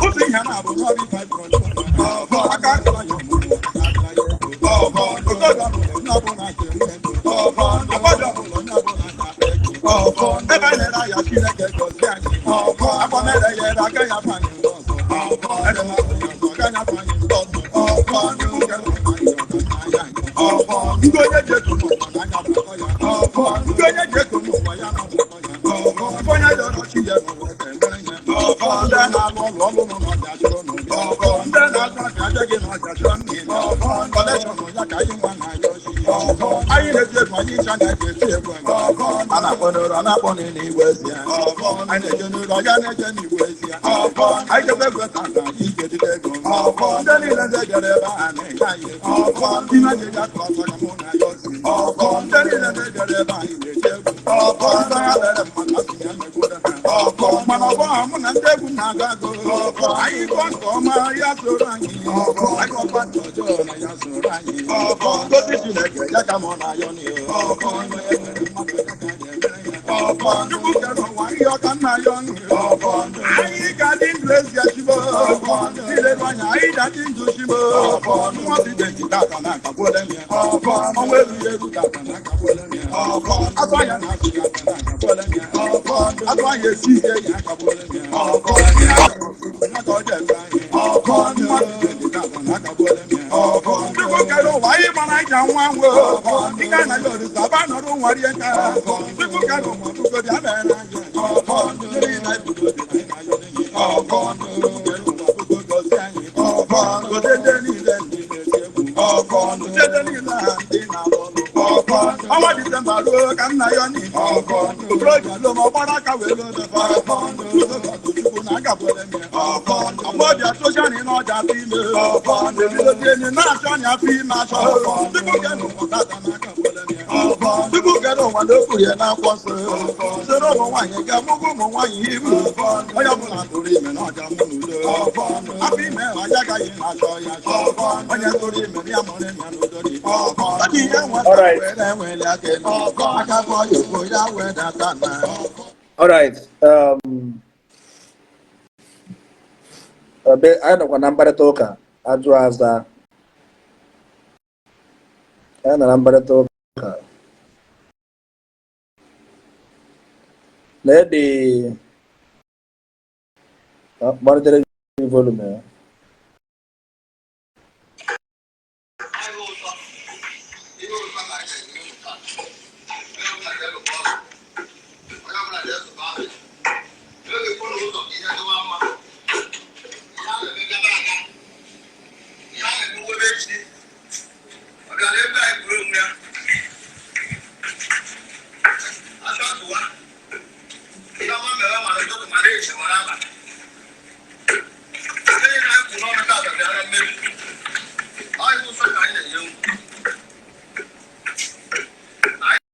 ụzọ ihe na-abụ n'ọrụ ife aka akara ya ọmụmụ aka ya ego, okorobịa bụla onye ọbụla jere ego, agbada ọbụla onye ọbụla na-akpa ego, ebe anyị na-ere ahịa Chineke gọzie anyị, akwa mere ya ere agaghị afọ anyị ndị ọzọ, ere na azụ ya ọzọ agaghị afọ anyị ndị ọzọ, Chukwu kere ụwa anyị ọga n'anya anyị, ndị onye ji ego n'ụwa n'anya bụ ya, ndị onye ji ego n'ụwa ya na bụ ya, ife onye yọrọ chi ya n'ụwa ga-emere ya, ndị na-alụ ọlụ ọlụ nọ n'ọja chụrụ n'ụbịa, ndị na-azụ afịa abịaghị n'ọja chụrụ nne, kọlekshọn ya ka Anyị nwa na-ayọ chi. Anyị na-eti egwu, anyị ncha na-eti egwu. A na-akpọ n'ụlọ, na-akpọ n'igwe ezi ya. Anyị na-eje n'ụlọ ya, na-eje n'igwe ezi ya. Anyị jebe ego tata, anyị ga-ejide ego. Ndị niile ndị bịara ebe a na-enye anyị ego. Ihe ji ya tụrụ ọsọ ka mụ na ya ozi. Ndị niile ndị bịara ebe anyị na-eji egwu. Ndị ha lere mmadụ asị ya megburu ha. Mana ọ bụghị mụ na ndị egwu na-aga agụ. Anyị gụọ nke ọma, ya soro anyị. Anyị gụọkwa nke ọjọọ na ya soro anyị. Gosi Chineke ya ka mụ na-ayọ n'ihu. Chukwu kere ụwa, ihe ọka nna ya ọnụ. Anyị ga-adị ndụ ezi chibo. Ileru anya, anyị ga-adị ndụ chibo. Nwa bidenti tata na akagbuola m ya. Ọnwa erughị eru tata na akagbuola m ya. Atụ anya na azụ ya na akagbuola m ya. Atụ anya esi ike ya akagbuola m ya. Ya ka ọ dị eme anyị. Nwa bidenti tata na akagbuola m ya. Chukwu kere ụwa, anyị mara anyị ka nwa nwe. Ike anaghị orisa ba nọrọ nwa rie nka. Chukwu kere ụwa, bụgo bịa mere anyị. Ndị niile anyị budo obi na anyị na-ayọ n'iyi. Chukwu kere ụwa, bụgo gọzie anyị. Gọzie ndị niile ndị na-eti egwu. Gọzie ndị niile ha ndị na-alụ ọlụ. Ọnwa Disemba ruo ka nna ya n'ihi. Okorobịa lụọ ma ọ gbara aka wee lụọ ebe. Chukwu na agabụle m ya. Ọgbọbịa soshal na ọja afọ ime. Ebidozie enyi na-achọ anya afọ ime achọ. Chukwu kere ụwa tata na agabụle m ya. Chukwu kere ụwa na okwu ya n'akwụkwọ nsọ. Soro ụmụ nwaanyị ga-amụgo ụmụ nwaanyị ibu. Onye ọbụla tụrụ ime na ọja mụ n'udo. Afọ ime ha ya agaghị na-achọ ya achọ. Onye tụrụ ime ya mụrụ ya n'udo dị. Ọ dị ihe nweta All right. were enwele aka elu. Aka bụọ ya okwu ya wee data na. All right. Ebe anyị nọkwa na mkparịta ụka ajụ aza. Anyị nọ na mkparịta ụka. Na ede gbalitere gị volume ya.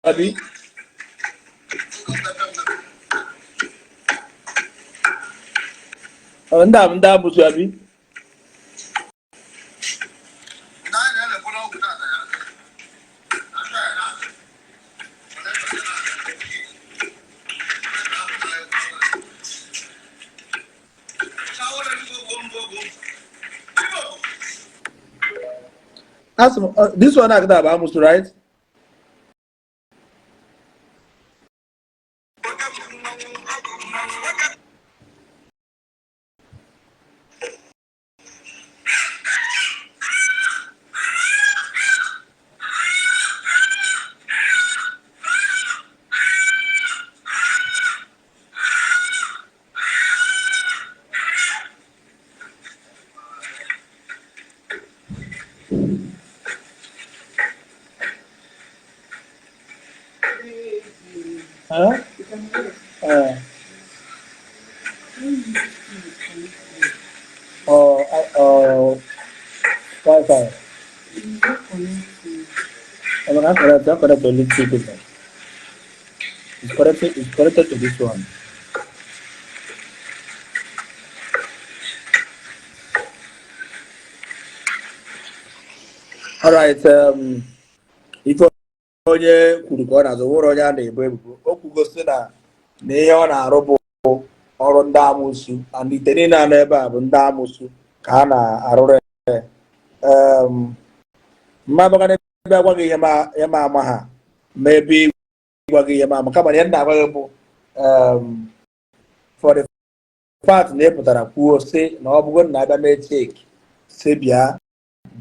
Abi? Ọ, ndị a bụ ndị abụsụ abi? Asị m, this one akịta bụ amụsụ, right? Huh? Wi-Fi. I'm gonna connect only two people. It's connected to this one. All right. Ife onye kwuru ka ọ na-azụ nwere onye a na-ebo ebubo. O kwugosi na ihe ọ na-arụ bụ ọrụ ndị amụsụ, and ite niile a nọ ebe a bụ ndị amụsụ ka a na-arụrụ ya. Mma abụghị ebe agwa gị ihe ma ama ha ma ebe ịgwa gị ihe ma ama, kama na ihe m na-agwa gị bụ, for the fact na ị pụtara kwuo sị na ọ bụgo na abịa mee check, si bịa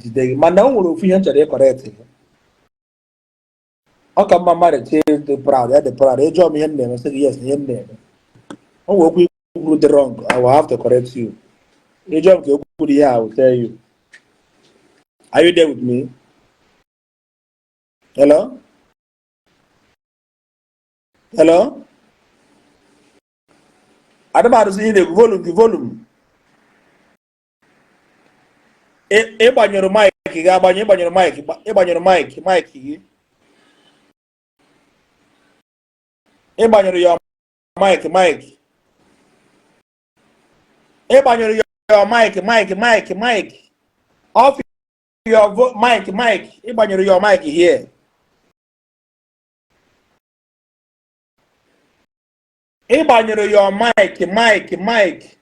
jide gị. Mana o nwere ofu ihe m chọrọ ịcorrect gị. Ọ ka mma mmadụ chee dị proud, ya dị proud. Ịjụọ m ihe m na-eme, sị gị yes, ihe m na-eme. O nwere okwu ikwuru dị wrong, I will have to correct you. Ịjụọ m ka okwu dị ihe, I will tell you. Are you there with me? Hello? Hello? Adị m anụzi ihe ị na-ekwu. Volume gị, volume. Ịgbanyụrụ mic gị agbanyụ. Ịgbanyụrụ mic, ịgbanyụrụ mic, mic gị. Ịgbanyụrụ ya mic, mic. Ịgbanyụrụ ya mic, mic, mic, mic. Off your mic, mic. Ịgbanyụrụ your mic here. Ịgbanyụrụ your mic, mic, mic.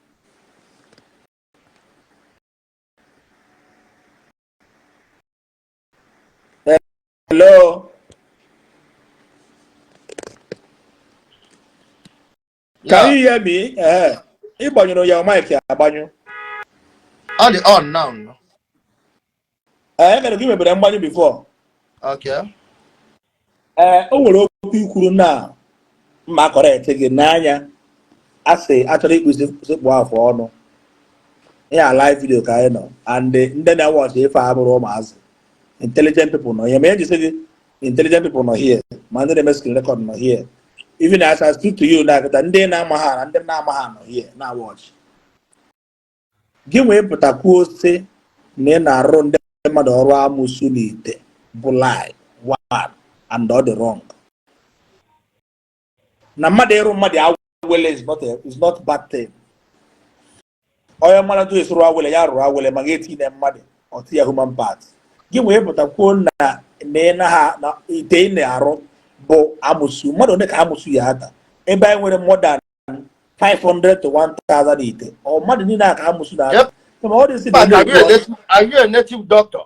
Hello? Can you hear me? Ee, ịgbanyụrụ your mic agbanyụ. Ọ dị on now, no? Ee, ekere gị mebere mgbanyụ before. Okay. Ee, o nwere okwu i kwuru na mma correct gị n'anya. A sị achọrọ ịkpụ isi kpụọ afụ ọnụ. Ihe a live video ka anyị nọ, and ndị na-watch ife a abụrọ ụmụazị. Intelligent people nọ here. Ma ihe ji sị gị intelligent people nọ here, ma ndị na-eme screen record nọ here. Even as I speak to you na kịta, ndị na-ama ha na ndị na-ama ha nọ here na watch. Gị wee pụta kwuo sị na ị na-arụ ndị mmadụ ọrụ amụsụ n'ite bụ lie one, and ọ dị wrong. Na mmadụ ịrụ mmadụ awele is not bad thing. Onye mmadụ tụ esi rụọ awele, ya rụrụ awele, ma ga-etinye mmadụ ọtụ ya human part. Gị wee pụta kwuo na na ị na ha na ite ị na-arụ bụ amụsụ. Mmadụ ole ka amụsụ ya ata? Ebe anyị nwere more than 500 to 1000 ite, ọ mmadụ niile a ka amụsụ na-ata? Yep. Kama ọ dị sị na But are you a na-ekwu native, are you a native doctor?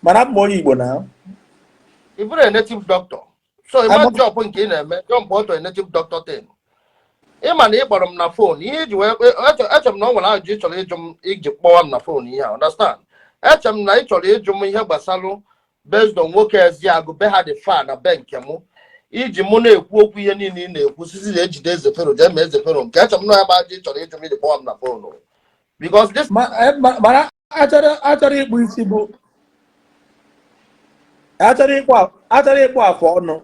Mana abụ m onye Igbo na. Ị bụrụ a native doctor. So ị ma job nke ị na-eme, jump to a native doctor thing. Ị ma na ị kpọrọ m na phone, ihe iji wee eche m na ọ nwere ajụjụ ị chọrọ ịjụ m iji kpọwa m na phone ihe a, understand? Eche m na ị chọrọ ịjụ m ihe gbasalụ based on nwoke Eziagụ be ha dị far na be nke mụ iji mụ na-ekwu okwu ihe niile ị na-ekwu sisi na ejide eze fero jee mee eze fero nke eche m na ya bụ ajụ ị chọrọ ịjụ m iji kpọwa m na phone because this Mana achọrọ ịkpụ isi bụ achọrọ ịkpụ afụ ọnụ.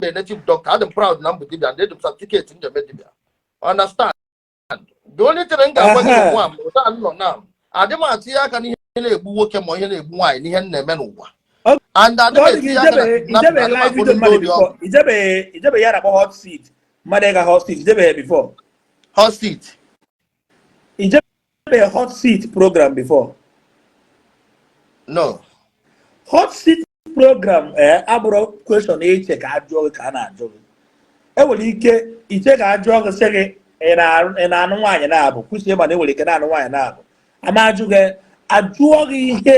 A native doctor, adị m proud na m bụ dibia and eji m certificate m ji eme dibia, understand? The only thing m ga-agwa gị bụ nwa m ụda m nọ na adị m atinye aka n'ihe na-egbu nwoke ma ihe na-egbu nwaanyị n'ihe m na-eme n'ụwa and adị m etinye aka na kidnapping, adị m akpọrọ ndị ori ọgwụ. Ijebe ya na-akpọ hot seat, mmadụ ịga hot seat, ijebeghị before? Hot seat? Ijebeghị hot seat program before? No. Hot seat program ee abụrụ question iche ka ajụọ gị ka a na-ajụ gị. Enwere ike iche ka ajụọ gị sị gị, ị na-anụ nwaanyị na-abụ kwụsị ịma na enwere ike na-anụ nwaanyị na-abụ ama ajụ gị, ajụọ gị ihe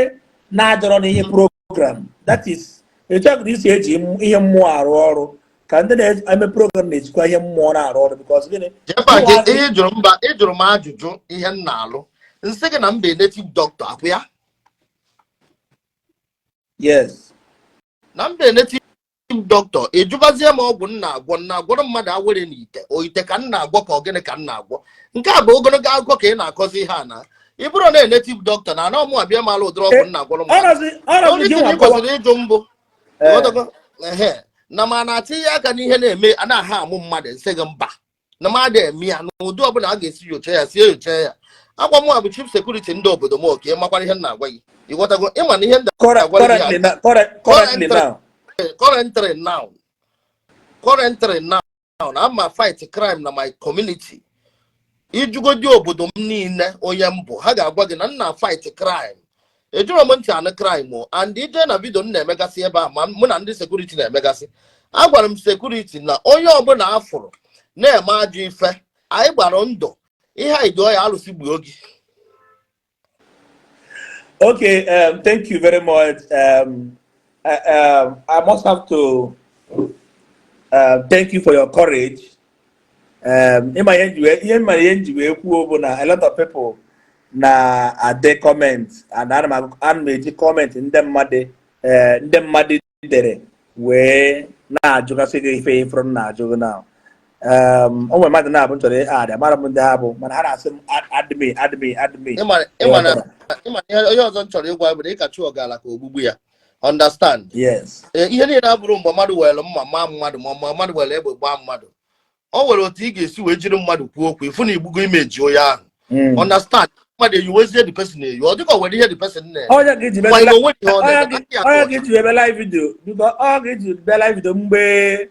na-adọrọ n'ihe program. That is, etu a isi eji ihe mmụọ arụ ọrụ ka ndị na-eme program na-ejikwa ihe mmụọ na-arụ ọrụ, because gịnị? Jepa gị ihe ị jụrụ mba, ị jụrụ m ajụjụ ihe m na-alụ, nsị gị na m bụ native doctor akwụ ya. Yes. Na m bụ native doctor, ị jụbazie m ọgwụ m na-agwọ, m na-agwọrọ mmadụ awere n'ite o ite ka m na-agwọ ka ọ gịnị ka m na-agwọ. Nke a bụ ogologo akụkọ ka ị na-akọzi ihe a na ị bụrụ na native doctor na ana ọmụ abịa mara ụdịrị ọgwụ m na-agwọrọ mmadụ. Ọrọzi Only gị thing nwa ị kọwa. kwesịrị ịjụ mbụ, ịghọtago? Ehe, na ma na-atinye aka n'ihe na-eme a na-aha amụ mmadụ, nsị gị mba, na mmadụ eme ya n'ụdị ọbụla a ga-esi nyocha ya sie nyocha ya. Akwa mụ bụ chief security ndị obodo m oke makwara ihe m na-agwa gị, ịghọtago? Ịma na ihe ndị agwa gị Currently now, currently now. Currently now na ama fight crime na my community. Ijugodi obodo m niile onye m bụ, ha ga-agwa gị na m na fight crime. Ejiro m ntị anụ crime o. And ije na video m na-emegasị ebe a, ma mụ na ndị security na-emegasị, agwara m security na onye ọbụla afụrụ na-eme ajọ ife, anyị gbara ndụ ihe anyị dụọ ya alụsị gbuo gị. Okay, thank you very much. I must have to thank you for your courage. Ịma ihe nji wee ihe mara ihe nji wee kwuo bụ na a lot of people na-ade comment and ana m eji comment ndị mmadụ, ndị mmadụ dere wee Na-ajụgasị gị ife ifuru m na-ajụ gị na o nwere mmadụ na-abụ m chọrọ add, amara m ndị ha bụ, mana ha na-asị m add me, add me, add me. Ịma ihe ọzọ m chọrọ ịgwa bụ na ịkachi ọgala ka ogbugbu ya, understand? Yes. Ee, ihe niile abụrụ mgbe mmadụ were mma maa mmadụ, ma mgbe mmadụ were egbe gbaa mmadụ. O nwere otu ị ga-esi wee jiri mmadụ kwuo okwu, ịfụ na igbugo imeji onye ahụ. Understand? Mmadụ eyiwezie the person eyi, ọ dịka o nwere ihe the person na-eme. Onye ga iji Ngwa, bịa onwe ihe ọ onye na-eme, aka ya onye dị ga iji ebe live video, biko, ọ ga iji bịa live video mgbe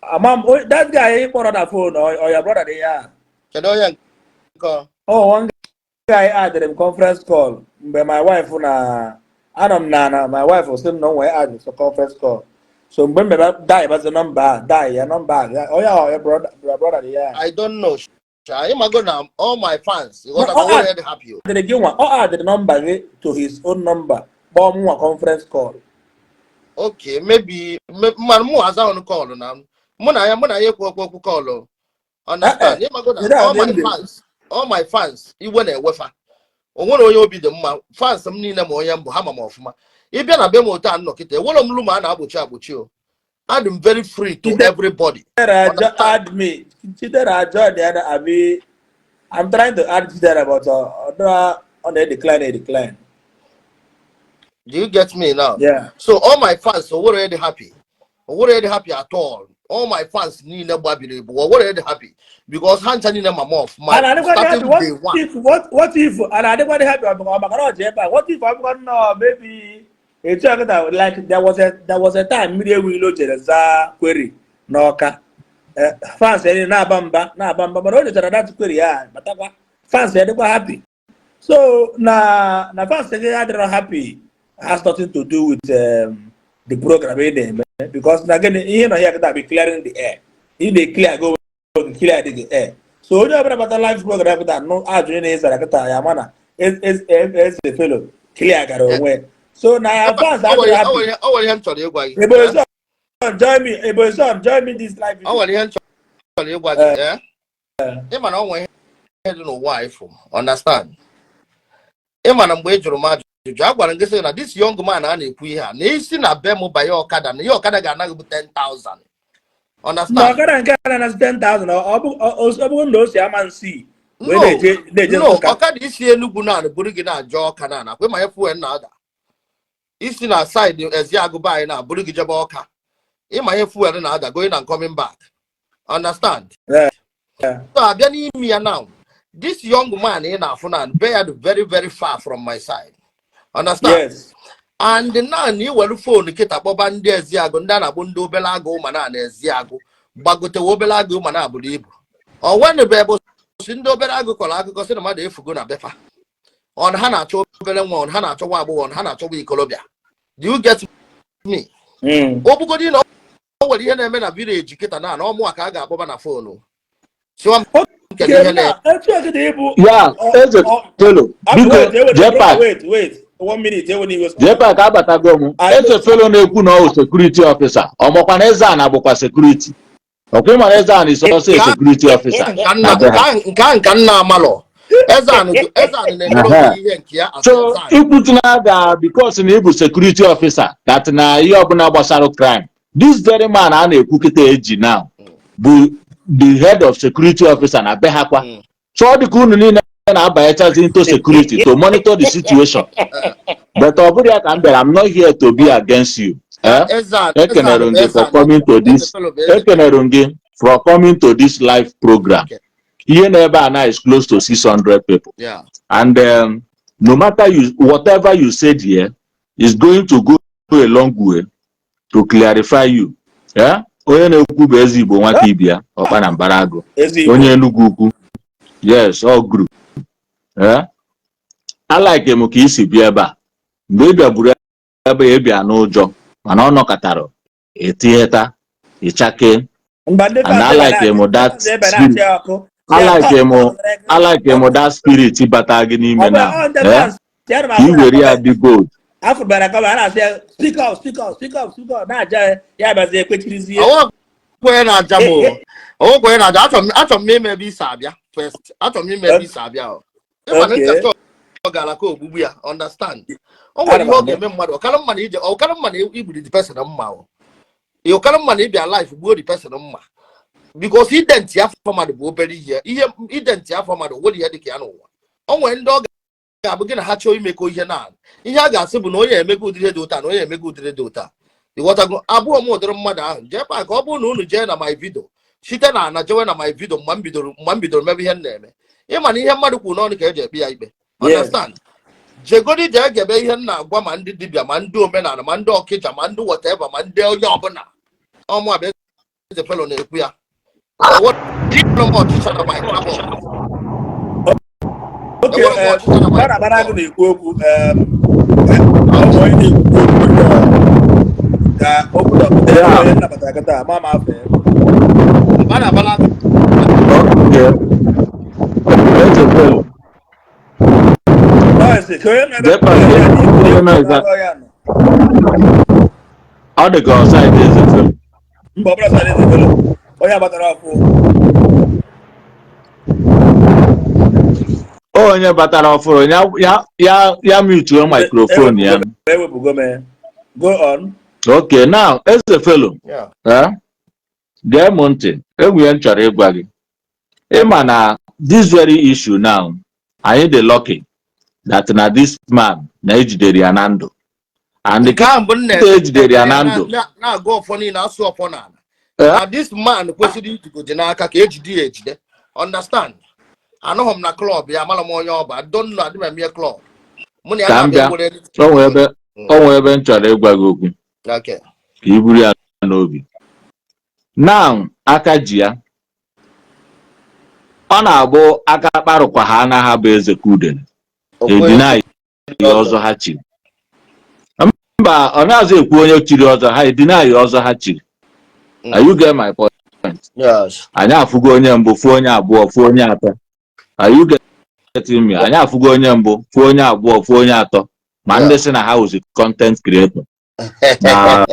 ama m that guy ị kpọrọ na phone, ọ ya brother dị ya. Kedu onye nke ọ? Oh, one guy added m conference call mgbe my wife na anọ m na my wife sị m na o nwee add so conference call, so mgbe m bịara die bazi nọmba a, die ya nọmba a, onye ahụ ya brother dị ya. I don't know sha. Ịmago na all my fans, ịghọtago, Ọ onwe dị happy o. Adịrị gị nwa, ọ adịrị nọmba gị to his own number, kpọọ m nwa conference call. Okay, maybe mana mụ aza ọnụ call na mụ na ya ekwu okwu call, understand? Ịmago na all my fans, all my fans, iwe na-ewefa, o nwere onye obi dị mma. Fans m niile ma onye mbụ ha ma m ọfụma. Ịbịa na be m otu a nnọkịta, enwere m room a na-agbochi agbochi o. Adị m very free to everybody. Chidera Understand? Add me. Chidera join ya na abi. I'm trying to add Chidera, but ọ na-decline, decline. Do you get me now? Yeah. So all my fans, o nwere dị happy, o nwere dị happy at all. All my fans niile gbabiri bụ o nwere dị happy because ha ncha niile ma m ọfụma And adịkwa dị happy starting what day one. if what if and adịkwa dị happy ọ bụ maka na ọ ji ebe a, what if ọ bụkwa nnọọ maybe etu a kịta, like there was a time mmiri ewu ilo jere zaa query n'Ọka. Fans ya niile na-aba mba, na-aba mba, mana o jechara that query ya batakwa, fans ya dịkwa happy. So na fans gị adịrọ happy has nothing to do with the program ị na-eme, because na gịnị ihe nọ ya kịta bụ clearing the air. Ị na-clear go clear the air, so onye ọbụla bata live program kịta nụ ajụjụ na ịzara kịta ya, ma na eze fellow clear gara onwe, so na ya fans O nwere adịrọ happy. O nwere ihe m chọrọ ịgwa gị. Ebonyi son, join me. Ebonyi son, join me this live O video. nwere ihe m chọrọ ịgwa gị, eh? Ị ma na o nwere ihe dị n'ụwa a ịfụ, understand? Ị ma na mgbe ị jụrụ m ajụjụ, a gwara m gị sị na this young man a na-ekwu ihe a na isi na be m banye ọkada, na ihe ọkada ga-anaghị bụ 10,000. Na Understand? ọkada nke a na-anasị 10,000, ọ bụrụ na o si ama nsi wee No, na-eje no, Nsụka. Ọkada isi Enugu na buru gị na-aja Ọka na akwa ma fuel na-ada, isi na side Eziagụba anyị na buru gị jebe Ọka, ịma ihe fuel na-ada going and coming back, understand? Yeah. So abịa n'ime ya now, this young man ị na-afụ na be ya dị very very far from my side, understand? Yes. And now na iwere phone kịta kpọba ndị Eziagụ, ndị a na-akpọ ndị obere agụ, ma na Eziagụ gbagotewe obere agụ, ma na-abụrụ ibu ọ nwenebe ebe si ndị obere agụ kọrọ akụkọ sị na mmadụ efugo na befa, ọ na ha na-achọ obere nwa, ọ na ha na-achọ nwa agbọghọ, ọ na ha na-achọ nwa ikolobịa. Do you get me? Mm. Ọ bụgodị na o nwere ihe na-eme na village kịta na ọmụa ka a ga-akpọba na phone siwa m kedu ihe na Etu a kịta ịbụ Ya eze Fellow, biko. Jepak. Wait, wait one minute, ewe n'iwe. Jepak, abatago m. Eze Fellow na-ekwu na ọ security officer, ọ makwa na eze a na-abụkwa security? Ọkwa ịma na eze a is also a security officer Nke na be ha. Nke ahụ nka nna amalọ, eze anụ, eze anụ na-emere onwe ya ihe nke ya as So eze anụ. ikwutuna ga because na ịbụ security officer that na ihe ọbụla gbasara crime, this very man a na-ekwu kịta eji now bụ the head of security officer na be ha kwa. So ọ dị ka unu niile na-abanyechazi into security to monitor the situation, but ọ bụrụ ya ka m bịara, I'm not here to be against you, eh? Eze anụ, eze Ekenere anụ m bụ gị eze for anụ. coming to Eze this Fellow bụ eze. Ekenere m gị for coming to this live program. Ihe na ebe a na is close to 600 people and no matter you, whatever you said here is going to go a long way to clarify you, yeah? Onye na-ekwu bụ eze Igbo nwata ibia ọkpa na mbara agụ. Eze Igbo. Onye Enugu Ukwu, yes, all group, eh? Alike m ka isi bịa ebe a. Mgbe ị bịagburu ebe a, ị bịa n'ụjọ, mana ọ nọkọtara etinyeta ịchake. Mba, ndị And fans I like him, that ebe na-achị ọkụ. I like m, I like m that spirit bata gị n'ime na eh? Ka ị were ya dị bold. Afụbara kọba a na-asị ya, "Speak up, speak up, speak up, speak up," na-aja ya, ya bazie ekwechirizie. Ọwọ́ na-aja m o. Ọwọ́ kwenye na-aja. Achọrọ m ime ebe isi abịa first. Achọrọ m ime ebe isi abịa o. Ịma na nchacha ọ gara ka ogbugbu ya, understand? O nwere ihe ọ ga-eme mmadụ, ọkara mma na ije, ọkara mma na igburi the person mma o. Ịkara mma na ịbịa life gbuo the person mma, because identi afọ mmadụ bụ obere ihe. Ihe identi afọ mmadụ nwere ihe dịka ya n'ụwa. O nwere ndị ọ ga-abụ gị na ha chọọ imekọ ihe, na ihe a ga-asị bụ na onye emego ụdịrị dị ụta, na onye emego ụdịrị dị ụta. Ịghọtago? Abụọ m ụdịrị mmadụ ahụ. Jee pa ka ọ bụrụ na unu jee na my video, site na ana jewe na my video mgbe m bidoro mebe ihe m na-eme. Ịma na ihe mmadụ kwuru n'ọnụ ka eji ekpe ya ikpe. Understand? Jegodi jee gebe ihe m na-agwa ma ndị dibịa, ma ndị omenala, ma ndị ọkịja, ma ndị whatever, ma ndị onye ọbụla. Ọmụ abịa, Eze Fellow na-ekwu ya. Enwere m ọchịcha na my cupboard. Okay. Enwere m ọchịcha na my Mgbe na-abara agụ cupboard. na-ekwu okwu, ọ bụ onye na-ekwu okwu ka okwu dọkịta onye nnabata kịta ma ma afọ ya. Mgbe a na-abala agụ. Okay. Eze Fellow. Nọọsị, ka onye na-ebe Jee pa ka onye noise a. ya nọ. Ọ dị ka ọ side Eze Fellow. Mba, ọ bụla side Eze Fellow. Onye abatara ọfụ. Onye batara ọfụrụ ya mute microphone ya. Ewepụgo m ya. Go on. Okay, now Eze Fellow. Yeah. Eh? Gee m ntị, enwere m chọrọ ịgwa gị. Ịma na this very issue now, anyị dị lucky that na this man na ejidere ya na ndụ. And Nke ahụ bụ nna kịta ejidere ya na ndụ. Na-agụ ọfọ niile, asụ ọfọ n'ala. Eh? Na this man kwesịrị ijigoji n'aka ka ejide ya ejide. Understand? Anụghị m na club ya, amara m onye ọ bụ. I don't know, adị m eme club. Mụ na ya Ka m na-abịa bịa. nwere O nwee ebe m chọrọ ịgwa gị okwu ka i buru ya n'obi. Now, aka ji ya. Ọ na-abụ aka kparụkwa ha anaghị bụ eze ka udene. Edina ya ọzọ ha chiri. Mba, ọ na-azụ ekwu onye chiri ọzọ ha edina ya ọzọ ha chiri. Are you get my point? Yes. Anyị afụgo onye mbụ, fụ onye abụọ, fụ onye atọ. Are you getting me? Anyị afụgo onye mbụ, fụ onye abụọ, fụ onye atọ. Ma ndị sị na ha wụzi content creator. Na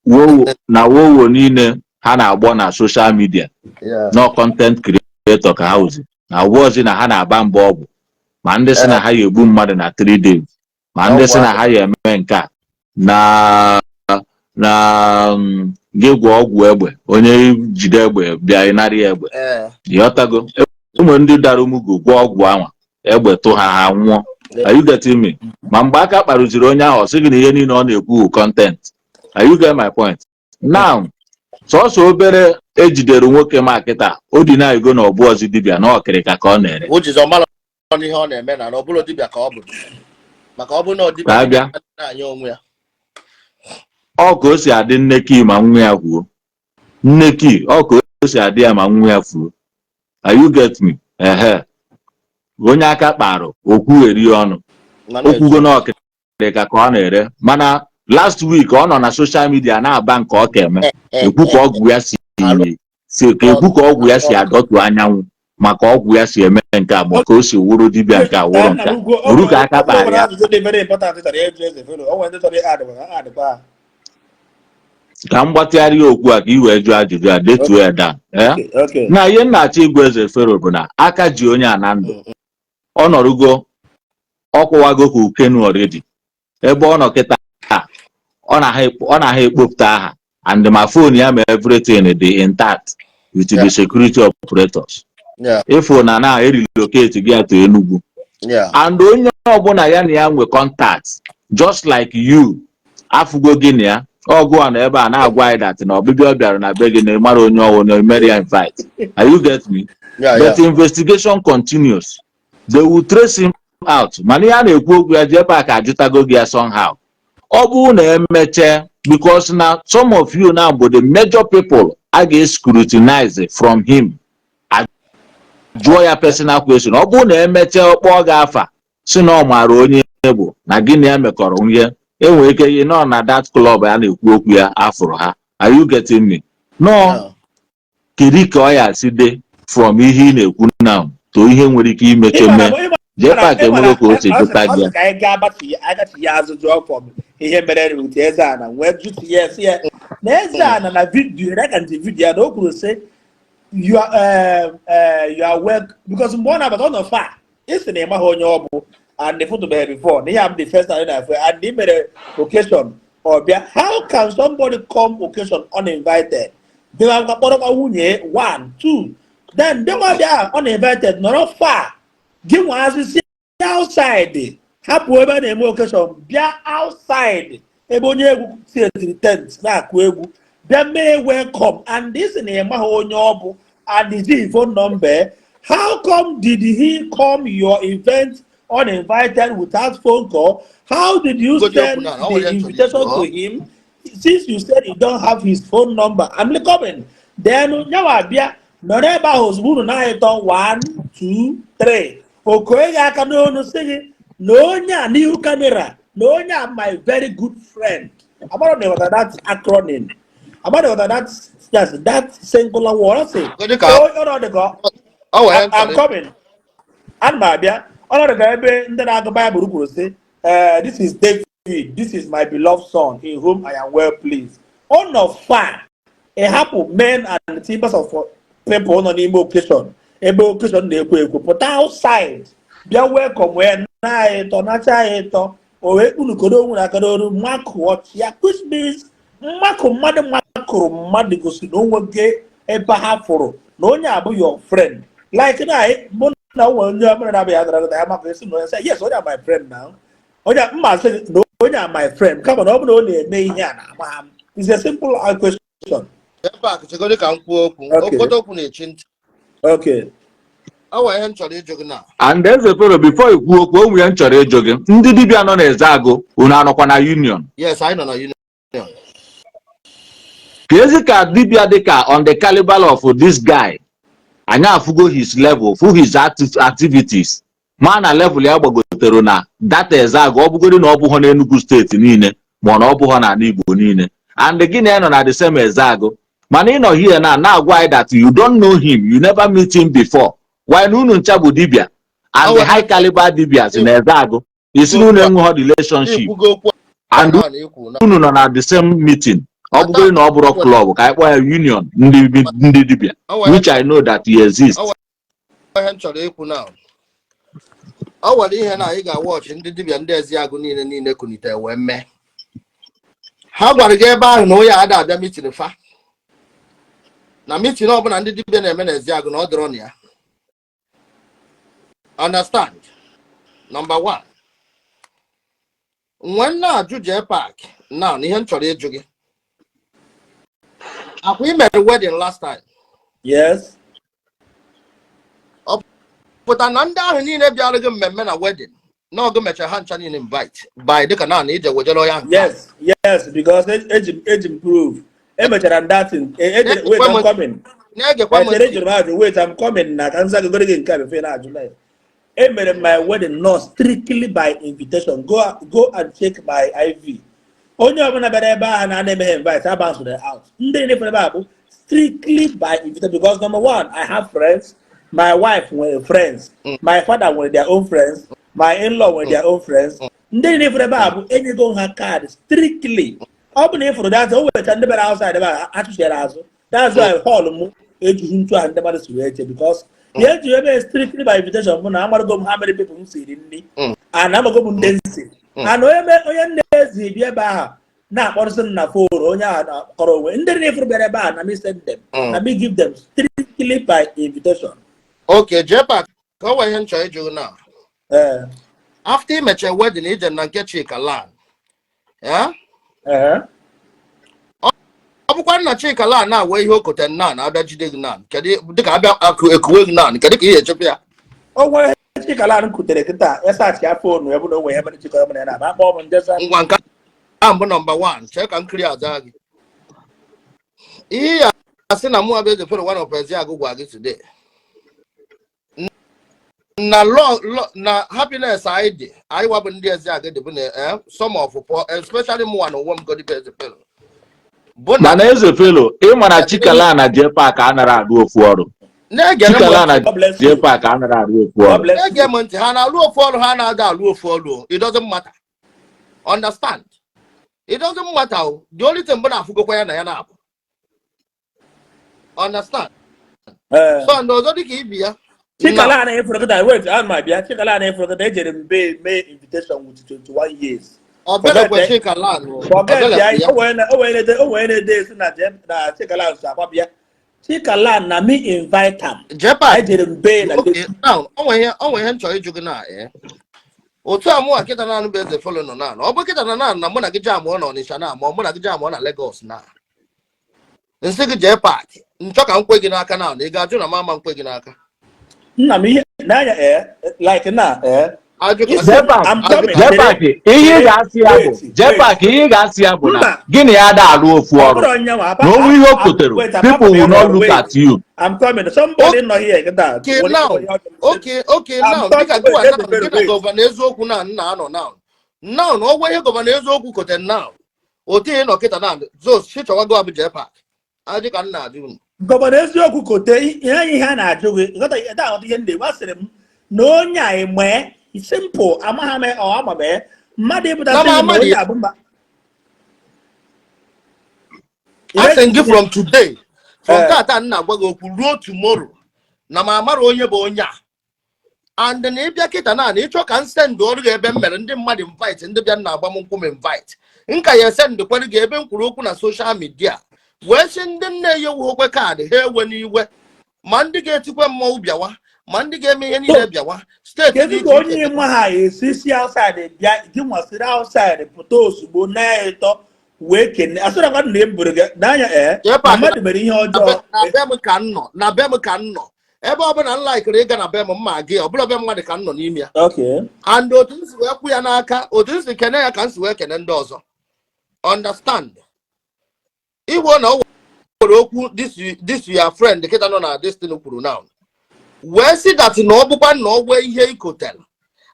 wowo na wowo niile ha na-agbọ na social media. No content creator ka ha wụzi. Na ọbụọzi na ha na-aba mba ọgwụ. Ma ndị sị na ha ya egbu mmadụ na 3 days. Ma ndị sị na ha ya eme nke a. Na gị gwọ ọgwụ egbe, onye jide egbe bịa ịnara ya egbe. Ịghọtago? Ụmụ ndị dara umugu gwọ ọgwụ anwa, egbe tụ ha, ha nwụọ. Are you getting me? Ma mgbe aka kparụziri onye ahụ, ọ sị gị na ihe niile ọ na-ekwu wụ content. Are you get my point? Now, sọsọ obere ejidere nwoke ma kịta o dina ego na ọbụọzi dibịa na ọkịrịka ka ọ na-ere. Ujizi ọmara n'ihe ọ na-eme na ọ bụrụ dibịa ka ọ bụ, maka ọ bụrụ na ọ dibịa Ka abịa. na-anya onwe ya. Ọ ka o si adị nneki ma nwa ya kwuo nneki, ọ ka o si adị ya ma nwa ya fuo. Are you get me? Ehe, onye aka kparụ okwugheri ọnụ. Mana okwugo na ọkịrịka ka ọ na-ere, mana last week ọ nọ na social media na-aba nke ọ ka eme, ekwu ka ọgwụ ya si ka ekwu ka ọgwụ ya si adọtu anyanwụ, maka ọgwụ ya si eme nke a, ma ka o si wụrụ dibịa nke a, wụrụ nke a buru ka aka kpara ya. Ajụjụ dị very important chọrọ ịjụ Eze Fellow. O nwere ndị chọrọ adịkwa. Ka m gbatịgharịa okwu a ka ị wee jụọ ajụjụ a, detuo ya down, eh? Okay. Na ihe m na-achọ ịgwa Eze Fellow bụ na aka ji onye a na ndụ, ọ nọrụgo, ọ kwụwago ka ukenu already. Ebe ọ nọ kịta, ọ na-aha ekpopụta aha and ma phone ya, ma everything dị intact with the security operators. Ịfụ na erelocate gị to Enugu and onye ọbụla ya na ya nwe contact, just like you afụgo gị na ya ọgụ a na ebe a na-agwa anyị that na ọbịbịa ọ bịara na be gị na ịmara onye ọwụ na emere ya invite. Are you get me? Yeah. But investigation continues, they will trace him out. Mana ihe a na-ekwu okwu ya, jee park ajụtago gị ya somehow. Ọ bụrụ na emeche, because na some of you now bụ the major people a ga-scrutinize from him, jụọ ya personal question. Ọ bụrụ na emeche kpọọ gị afa, si na ọ maara onye bụ na gịnị ya mekọrọ ihe, enwere ike ị nọ na that club a na-ekwu okwu ya afụrụ ha. Are you getting me? No. Yeah. Kedu ka ọ ya si dị from ihe ị na-ekwu now to ihe nwere ike imeche mee? Jee park enwere ka o si jụta gị ya. Ka anyị gaa agachi ya azụ jụọ from ihe mere rute Eze Ana, wee jụtu ya, si ya na Eze Ana na video ya ka nji video ya na o kwuru sị you are well, because mgbe ọ na-abata ọ nọ far, ị sị na ị maghị onye ọ bụ and the foto before na ihe a bụ the first time ị na-afụ and ị mere occasion. Ọ bịa, how can somebody come occasion uninvited, bịa kpọrọkwa nwunye? One, two, then bịakwa, bịa uninvited, nọrọ far, gị nwaazị si outside, hapụ ebe a na-eme occasion, bịa outside ebe onye egwu setiri tent na-akụ egwu, bịa mee welcome, and this na ịmaghị onye ọ bụ and his phone number. How come did he come your event uninvited without phone call? How did you send the invitation to him, since you said you don't have his phone number? I'm coming. Then nyawa bịa nọrọ ebe ahụ ozugbo unu na-ịtọ 1 2 3, okoe gị aka n'onu, sị gị na onye a n'ihu camera, na onye a my very good friend. Agbara na ịghọta that acronym, agbara ịghọta that, yes, that singular word. Ọ sị ọnọdụ ka I'm coming, ana m abịa. Ọnọdụ ka ebe ndị na-agụ Baịbụl kwuru sị, "This is David, this is my beloved son in whom I am well pleased." Ọ nọ far, ị hapụ men and timbers of people nọ n'ime occasion, ebe occasion na-ekwo ekwo, pụta outside bịa welcome, wee na anyị ịtọ, nacha anyị ịtọ, o wee kpunukodo onwe na aka n'olu makụọ ya, which means mmakụ mmadụ makụrụ mmadụ gosi na onwege ebe ha fụrụ na onye abụ your friend. Like na mụ na onwe onye ọbụla na-abịa ya dara ya maka esi na onye sị, "Yes, onye a my friend now," onye mma sị na onye a my friend, kama na ọ bụrụ na ọ na-eme ihe a na ama m. It's a simple question. Ebe a chegodi ka m kwuo okwu. Okay. Okwute okwu na-echi ntị. Okay. Ọ nwere ihe m chọrọ ịjụ gị na And Eze Fero, before ikwu okwu, o nwere m chọrọ ịjụ gị. Ndị dibịa nọ n'Ezeagụ, unu anọkwa na union? Yes, anyị nọ na union. Ka ezi ka dibịa dịka on the caliber of this guy, anyị afụgo his level, fụ his activities, ma na level ya gbagotere na data Ezeagụ, ọ bụgodi na ọ bụghọ n'Enugu Steeti niile, ma ọ na ọ bụghọ n'ala Igbo niile, and gị na ya nọ na the same Ezeagụ, mana ị nọ here na na-agwa anyị that you don't know him, you never meet him before. Why na unu ncha bụ dibịa and the high caliber dibias na Ezeagụ, isi na unu enweghọ relationship? Ikwugo okwu And a na ikwu na unu nọ na the same meeting, ọ bụgodi na ọ bụrụ club, ka anyị kpọọ ya union ndị dibịa, which I know that he exists. Ọ ihe m chọrọ ikwu na ọ nwere ihe na anyị ga-awọchị ndị dibịa ndị Eziagụ niile kunite wee mee. Ha gwara gị ebe ahụ na onye ada abịa meeting fa, na meeting ọbụla ndị dibịa na-eme na Eziagụ, na ọ dịrọ na ya. Understand? Number one, nwe na-ajụ JPAC na ihe m chọrọ ịjụ gị, akwa ị mere wedding last time? Yes. Pụta na ndị ahụ niile bịara gị mmemme na wedding na ọgụ mechara ha ncha niile invite by dịka naanị ije wejere onye ahụ. Yes, because eji m proof emechara m that thing. Wait, I'm coming. Na-egekwa m Echere ntị. Ejụrụ m ajụ. Wait, I'm coming na ka nza gị nke a before ị na-ajụ na emere m my wedding not strictly by invitation. Go and check my IV. Onye ọbụla bịara ebe ahụ na na-emeghe invite, a bounce them out. Ndị niile ebe a bụ strictly by invitation, because number one, I have friends, my wife nwere friends, my father nwere their own friends, my in-law nwere their own friends. Ndị niile ebe a bụ enyego ha card strictly. Ọ bụ na ị fụrụ that o wecha ndị bịara outside ebe a achụchiere azụ. That's why hall m ejughị ntu ahụ ndị mmadụ si wee che, because ihe eji ebe strictly by invitation bụ na amarago m how many people m siri nri and amago m ndị nsi and onye nne ezi bi ebe ahụ na-akpọrọsị m na phone, onye ahụ na-akọrọ onwe. Ndị niile fụrụ bịara ebe a na me send them, na me give them strictly by invitation. Okay, JPAC, ka o nwere ihe m chọrọ ịjụ na Ee. After imecha wedding, ije na nke Chika Lan, yeah? Ee. Ọ bụkwa nna Chika Lan na-awe ihe okote nna na-abịa jide gị nan, kedu dịka abịa akụ ekuwe gị nan, kedu ka ị ga-echekwa ya? O nwere ihe Chika Lan kutere kịta, ya sachi ya phone ya bụ na o nwere ihe mere Chika mere na akpọ m njesa. Ngwa, nke a mbụ, number 1, chee ka m kiri aza gị. Ihe ya asị na mụ abịa Ezefere one of Eziagụ gwa gị today na law na happiness anyị dị, anyị wabụ ndị Eziagụ dị bụ na some of poor, especially mụnwa na onwe m godi bụ Ezefere bụ na Mana Eze Felo, ị ma na Chikala na JPAC anara arụ ofu ọrụ. Na-egere m Chikala na ntị. God bless you. JPAC anara arụ ofu God ọrụ. bless Na-ege you. m ntị. Ha na-alụ ofu ọrụ, ha na-ada alụ ofu ọrụ o. It doesn't matter, understand? It doesn't matter o. The only thing bụ na afụgokwa ya na ya na-abụ, understand? Ee. So ndị ọzọ dịka ibi ya na Chikala na efuru kịta, wait, ana m abịa. Chikala na efuru kịta, ejere m be mee invitation with 21 years. Ọ bịarakwa Forget Chika Lan o. Ọ forget bịarakwa ya. ya. O wee na-ede esi na na Chikalan so akwa bịa. Chikalan na me invite am. Jepak, Anyị jere mbe na okay, now, o nwere ihe m chọrọ ịjụ gị na otu a mụnwa kịta naanị bụ Eze Felo nọ na ọ bụ kịta na naanị na mụ na gị jamụọ na Ọnịsha na ma ọ mụ na gị jamụọ na Lagos na nsị gị jee paakị nchọ ka m kwe gị n'aka na ị ga-ajụ na m ama nkwe gị n'aka. Nna m, ihe n'anya like na Ajụ isi Jepak, I'm coming. Jepak, ihe ị ga-asị ya bụ Wait, wait. Jepak, ihe ị ga-asị ya bụ na Mba. gị na ya da alụ ofu Ọ ọrụ bụrụ onye nwa na onwe ihe o kotere, wait, people will not look wait. at you. I'm coming. Somebody nọ here kịta. Okay, now, okay, I'm now, talking- dịka gịwa wait, now, wait, gị na wait. Governor Eziokwu na nna anọ now. Now, na ọgwa ihe Governor Eziokwu kotere now. Otu ihe nọ kịta na zo si chọwago abụ Jepak. Ajụ ka m na-ajụ unu. Governor Eziokwu kote ihe anyị, ihe a na-ajụ gị, ghọta ihe aghọta ihe ndị asịrị m na onye a nwee simple amagha m ọ ama m mmadụ ịpụta Na sị m gị na amaghị. onye a bụ mba. Asị m gị from today, from tata m na-agwa gị okwu ruo tomorrow, na m amara onye bụ onye a. And na ịbịa kịta na na ịchọ ka m send ọrụ gị ebe m mere ndị mmadụ invite, ndị bịa na agbamnkwụ m invite, nka ya esend kwere gị ebe m kwuru okwu na social media wee sị ndị nne ya ewughokwe card ha ewe n'iwe, ma ndị ga-etikwe mmọnwụ bịawa, ma ndị ga-eme ihe niile bịawa steeti dị Kedu ka iche onye iche. nwa ha esi si outside bịa, gị nwasịrị outside pụta ozugbo na ịtọ wee kene asịrị ngwa na eburu gị n'anya na Jepak, mmadụ mere ihe na ọjọọ. Be m ka m nọ, na be m ka m nọ. Ebe ọbụla m laikiri ịga na be m mma gị, ọ bụla be mmadụ ka m nọ n'ime ya. And otu m si wee kwụ ya n'aka, otu m si kene ya ka m si wee kene ndị ọzọ. Understand igbo na o nwere okwu this your friend kịta nọ na this thing kwuru now wee sị that na ọ bụkwa na ọ nwee ihe ikotere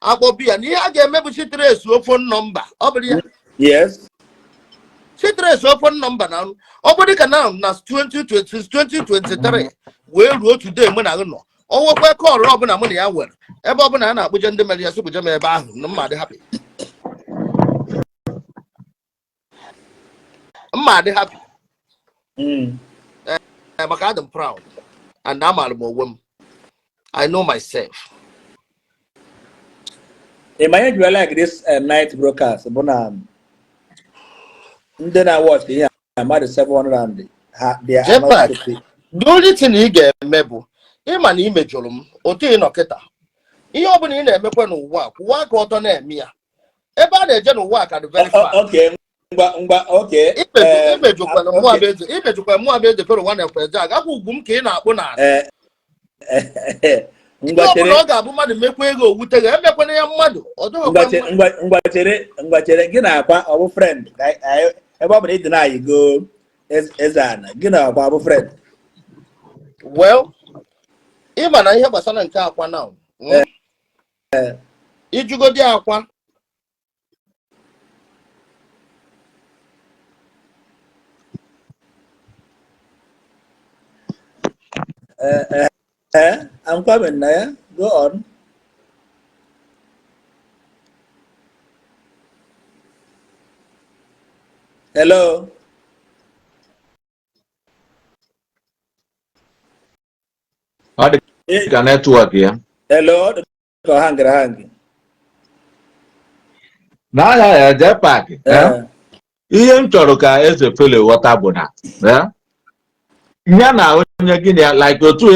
akpọbi ya na ihe a ga-eme bụ chitresi phone number, ọ bụrụ ya. Yes. Chitresi phone number na ọ bụ dịka na na 2020 2023 wee ruo today mụ na gị nọ, o nwekwa call ọbụla mụ na ya nwere, ebe ọbụla a na-akpụje ndị mere ya sịkpụje m ebe ahụ na mma dị happy, mma dị happy. Maka adị m proud and amaara m onwe m. I know myself. Ị ma ihe ji like this night broadcast bụ na ndị na-watch ihe a mmadụ 700 and ha they are not Jepak, stupid. The only thing ị ga-eme bụ ịma na ị mejọrọ m otu ị nọ kịta. Ihe ọbụla ị na-emekwa n'ụwa a, kwụwa aka ọtọ na-eme ya. Ebe a na-eje n'ụwa a ka dị very far. Okay, ngwa ngwa, okay. Imejukwara mụ abụ eze, imejukwara mụ abụ Eze Fero nwa na eje agakwa ugwu m ka ị na-akpụ n'ala. Ihe Ngwa chere. ọbụla ọ ga-abụ mmadụ mekwa ego owute gị, emekwana ya mmadụ ọ dịghịkwa Ngwa chere. mma. Ngwa ngwa chere, ngwa chere. Gị na akwa ọ bụ friend? Ka ebe ọ bụ na ị dị na anyị go eze ana, gị na akwa bụ friend? Well, ịma na ihe gbasara nke akwa na ijugodi akwa. I'm coming na ya. Go on. Hello. Ọ dị ka network ya. Hello. Ka ọ hangịrị hangi. N'ahịa ya Jepak, ihe m chọrọ ka Eze Felo ghọta bụ na ya na onye gịnị ya like otu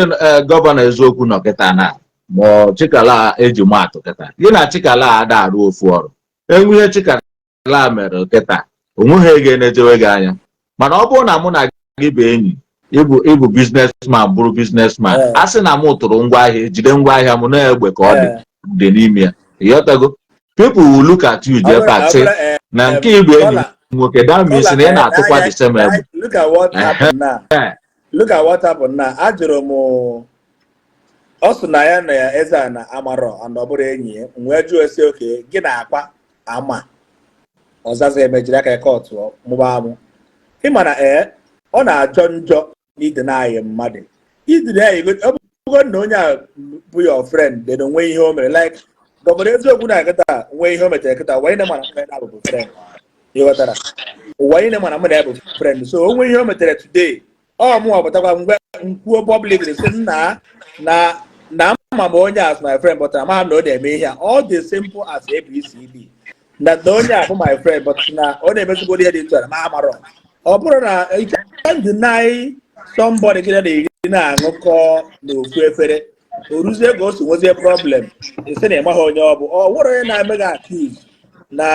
Governor Eziokwu nọ kịta na ma ọ Chikala eji maatụ kịta, gị na Chikala ada arụ ofu ọrụ, enwe ihe Chikala mere kịta, onweghị ego na-ejewe gị anya. Mana ọ bụrụ na mụ na gị bụ enyi, ịbụ businessman, bụrụ businessman, a sị na m tụrụ ngwaahịa, ejide ngwaahịa m na-egbe ka ọ dị dị n'ime ya, ịghọtago? People will look at you, Jepak, sị na nke ịbụ enyi m nwoke, that means na ị na-atụkwa the same egbe. Look at what happened now. Look at what happened now. Ajụrụ m, ọ sị na ya na ya eze a na amarọ and ọ bụrụ enyi ya. M wee jụọ esi oke gị na akwa ama ọzaza emejiri aka ya kọtụ mụba amụ. Ịma na ọ na-ajọ njọ n'ide na-ayị mmadụ idiri ya ọ bụgo na onye a bụ your friend, then onwe ihe o mere, like Governor Eziokwu na kịta nwee ihe o metere kịta, ụwa niile mara mụ na ya bụ friend. Ịghọtara? Ụwa niile mara mụ na ya bụ friend, so o nwee ihe o metere today, ọ mụnwa pụtakwa mgbe nkwuo public sị nna na mma m onye as my friend, but amaghị m na ọ na-eme ihe a. All the simple as ABCD. That na onye a bụ my friend, but na ọ na-emezigbo ihe dị etu a na ma amarọ. Ọ bụrụ na you can deny somebody gị na-eri na-aṅụkọ n'ofu efere, o ruzie ka o si nwezie problem, isi na ịmaghị onye ọ bụ. Ọ nwere onye na-eme gị accuse na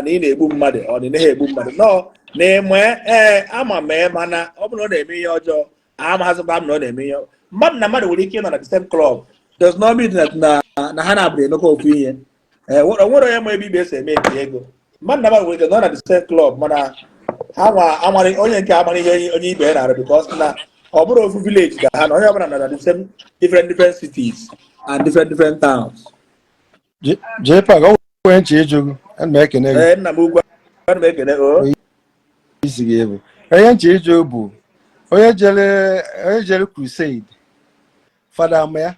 ị na-egbu mmadụ, ọ na ị naghị egbu mmadụ nọ na-eme. Ee, ama m, mana ọ bụrụ na ọ na-eme ihe ọjọọ, amazịkwa m na ọ na-eme ihe. Mmadụ na mmadụ nwere ike ịnọ na the same club does not mean that na ha na-abụrụ emekọ ofu ihe. Ee, o nwere onye ma ebe ibe esi eme nke ego. Mmadụ na mmadụ nwere ike nọ na the same club, mana ha nwa amara onye nke amara ihe onye ibe ya na-arụ, because na ọ bụrụ ofu village ka ha na onye ọbụla nọ na the same different different cities and different different towns. JPAC, ọ nwere nche ịjụ gị. Ana m ekene gị. Ee, nna m ugwu, ana m ekene o. Isi gị ebe onye nche ịjụ bụ onye jere crusade, fada ama ya?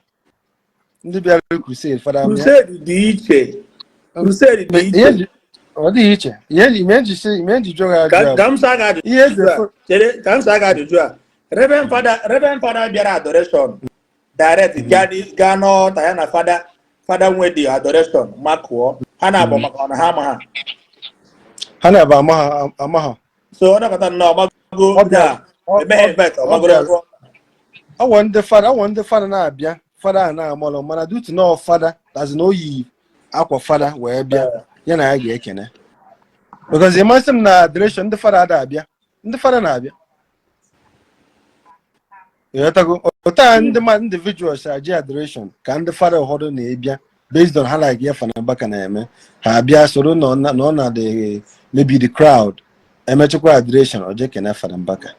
Ndị bịara crusade, fada ama ya? Crusade dị iche, crusade dị Ihe iche. Ọ dịghị iche. Ihe ime nji si ime nji jụọ gị Ka ajụ ka a m saa gị ihe ajụjụ eze a. Chere ka m saa gị ajụjụ a. Reverend fada bịara adoration direct, gaa n'ọta ya na fada nwe the adoration makụọ ha na-abụ maka ọ na ha ama ha. Ha na-aba ama ha, ama ha. So ọ nakọta nnọọ gbago Ọ bịara na emeghe invite, ọ ọ gbagoro bịara ọgụ. Ọwọ ndị fada na-abịa, fada ahụ na-amalụ, mana dutu na fada tazi na o yi akwa fada wee bịa, ya na ya ga-ekene, because ịmasị m na adoration ndị fada ada abịa, ndị fada na-abịa. Ịghọtago? Otu ndị mmadụ individuals aji adoration ka ndị fada ụfọdụ na-ebịa based on ha like ya Fada Mbaka na-eme, ha abịa soro nọ na the maybe the crowd, emechakwa adoration, o jee kene Fada Mbaka.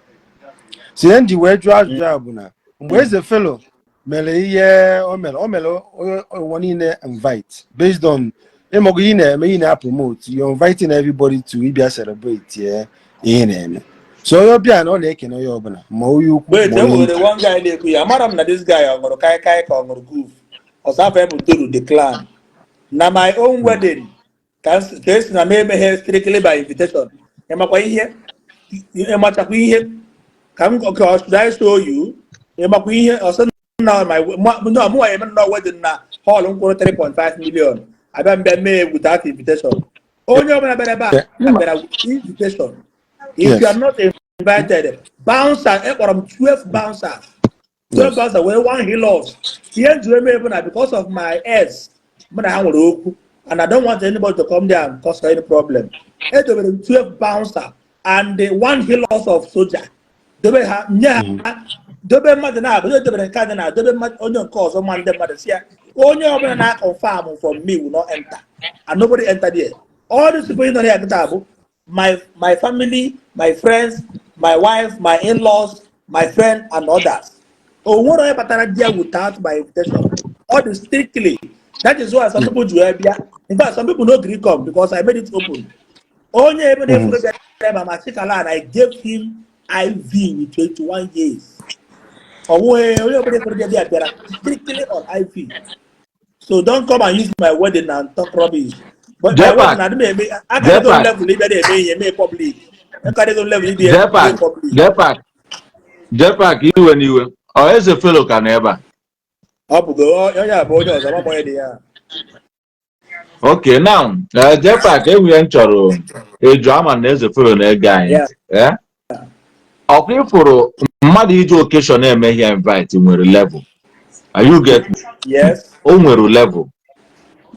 So ihe m ji wee jụọ ajụjụ a bụ na mgbe Eze Felo mere ihe o mere, o mere onye ụwa niile invite based on ịmọgụ ihe ị na-eme, ihe na-promote, you're inviting everybody to ịbịa celebrate ya ihe ị na-eme. So onye ọbịa na ọ na-ekene onye ọbụla, ma onye ukwu Wait, ma e onye nwere nta. one guy na-ekwu ya, amara m na this guy ọ ṅụrụ kai kai ka ọ ṅụrụ goof ọsọ. Afọ ya bụ Toru the Clan. Na my own wedding ka esi na m emeghe strictly by invitation. Ịmakwa ihe, ịmachakwa ihe ka m ka ọ should I show you? Ịmakwa ihe ọsọ na my no mụ eme nnọọ wedding na hall m kwụrụ 3.5 million, abịa mbịa mee without invitation. Onye ọbụla bịara ebe a bịara with invitation. If you are not invited, bouncer, ekpọrọ m 12 bouncers, 12 bouncers were one Hilux. Ihe nju eme bụ na because of my ex, mụ na ha nwere okwu and I don't want anybody to come there and cause any problem. Edobere m 12 bouncer and the one Hilux of soldier, dobe ha, nye ha, dobe mmadụ na-abụ onye dobere nke anyị na-dobe mmadụ onye nke ọzọ, ma ndị mmadụ si ya onye ọbụla na-confirm from me will not enter, and nobody enter there. All these people nọ there kịta bụ my family, my friends, my wife, my in-laws, my friend and others. O nwere onye batara there without my invitation. All the strictly, that is why some people ji wee bịa. In fact, some people no gree come because I made it open. Onye ebe na-efuru bịara ebe ma chikala, and I gave him IV with 21 years. Ọ nweghị onye ọbụla efuru bịa bịara strictly on IV. So don't come and use my wedding and talk rubbish. But my Jepak. wedding, adị m eme akarịgo m Jepak. level ịbịa na-eme ihe mee public. Akarịgo m level ịbịa mee Jepak, public. Jepak, Jepak, iwe n'iwe. Ọ Eze Felo ka nọ ebe a? Ọ bụgo onye a bụ onye ọzọ, ma onye dị ya. Okay, now, Jepak, enwere m chọrọ ịjụ, ama na Eze Felo na-ege anyị ntị. Eh? Ọkwa ịfụrụ mmadụ iji occasion eme ihe invite nwere level. Are you get me? Yes. O nwere level.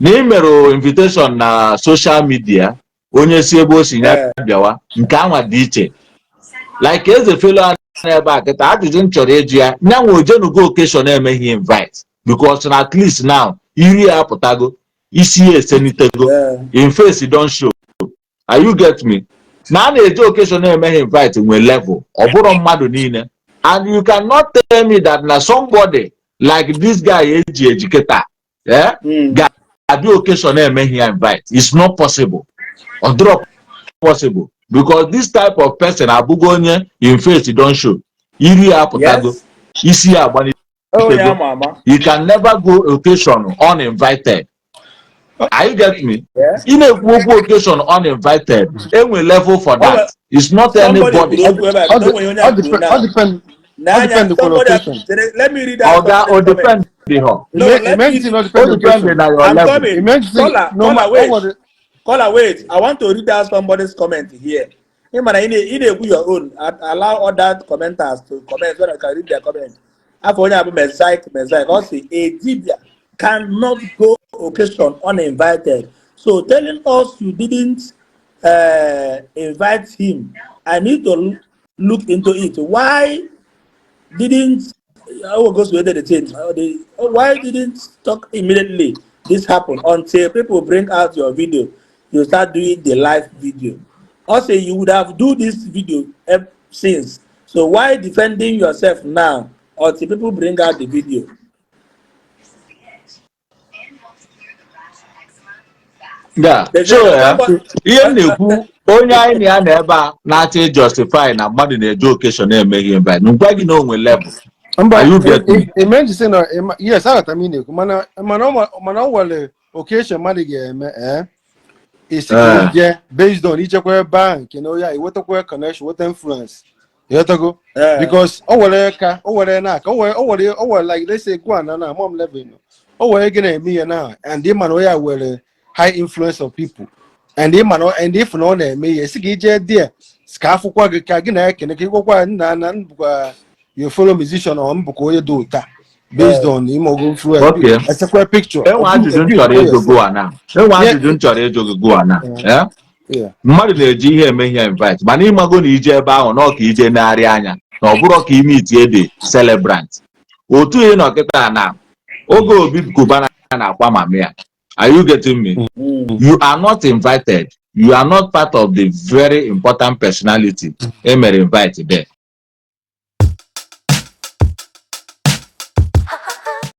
Na ị mere invitation na social media, onye si ebe o si ya bịawa, nke anwa dị iche. Like Eze Felo a nọ ebe a kịta, ajụjụ m chọrọ ịjụ ya, nyanwa ojenugo occasion emeghị invite, because na at least now iri ya apụtago, isi ya esenitego, in face don show. Are you get me? Na a na-eji occasion emeghị invite nwee level, ọ bụrụ mmadụ niile. And you cannot tell me that na somebody like this guy eji eji kịta, eh, ga-abịa occasion emeghị ya invite. It's not possible. Ọ dịrọ possible, because this type of person abụgo onye in face don show, iri ya apụtago, isi ya Onye agbanitego. ama ama. You can never go occasion uninvited. Are you get me? Yeah. Ị na-ekwu okwu occasion uninvited, enwe level for that. It's not Somebody anybody. kwuru okwu ebe a, Ọ o nwere onye ọ a kwuru depend now. ọ depend ọ N'anya, depend kwa somebody location. Let me read out Oga, o somebody's comment. depend họ. No, let me Imagine not O depend depend location. na your I'm level. coming. Imagine Kola, no Kola, ma wait. ọ nwere Caller, wait. I want to read out somebody's comment here. Ị mara ị na-ekwu your own. Allow other commenters to comment so that I can read their comment. Afọ onye abụ Mosaic Mosaic. Ọ sị, "A dibia cannot go occasion uninvited. So telling us you didn't invite him, I need to look into it. Why didn't I goes to the thing? Why didn't talk immediately? This happened until people bring out your video. You start doing the live video. Also, you would have do this video since. So why defending yourself now until people bring out the video?" Yeah. So ihe m na-ekwu, onye anyị na ya na ebe a na-achọ justify na mmadụ na-eje occasion na-emeghị invite, ngwa gị na onwe level. Mba. Are you getting me? Ime sị na yes, aghọtara m ị na-ekwu, mana o nwere occasion mmadụ ga-eme isi ka ije based on ichekwa ebe ahụ nke na onye a iwetakwa connection, weta influence, ịghọtago? Eh. Because o were ka o were na ka o were like, let's say, go na mom level no, o were gị na-eme ihe na and ị ma na onye a were high influence of people and ị ma na and if na ọ na-eme ihe si ka ije there ka afụkwa gị ka gị na-ekene ka ịgwakwa nna na mbụkwa your fellow musician or mbụkwa onye dị ụta based on ime ogo influence, esekwa picture. Enwe ajụjụ m chọrọ ịjụ gụwa na enwe ajụjụ m chọrọ ịjụ gị gụwa na Yeah. Mmadụ na-eji ihe eme ihe invite, mana ịmago na ije ebe ahụ nọ ka ije negharị anya na ọ bụrụ ka ime itie the celebrant otu ị nọ kịta na oge Obi Cubana na-akwa mami ya. Are you getting me? Mm. You are not invited. You are not part of the very important personality e mere invite there.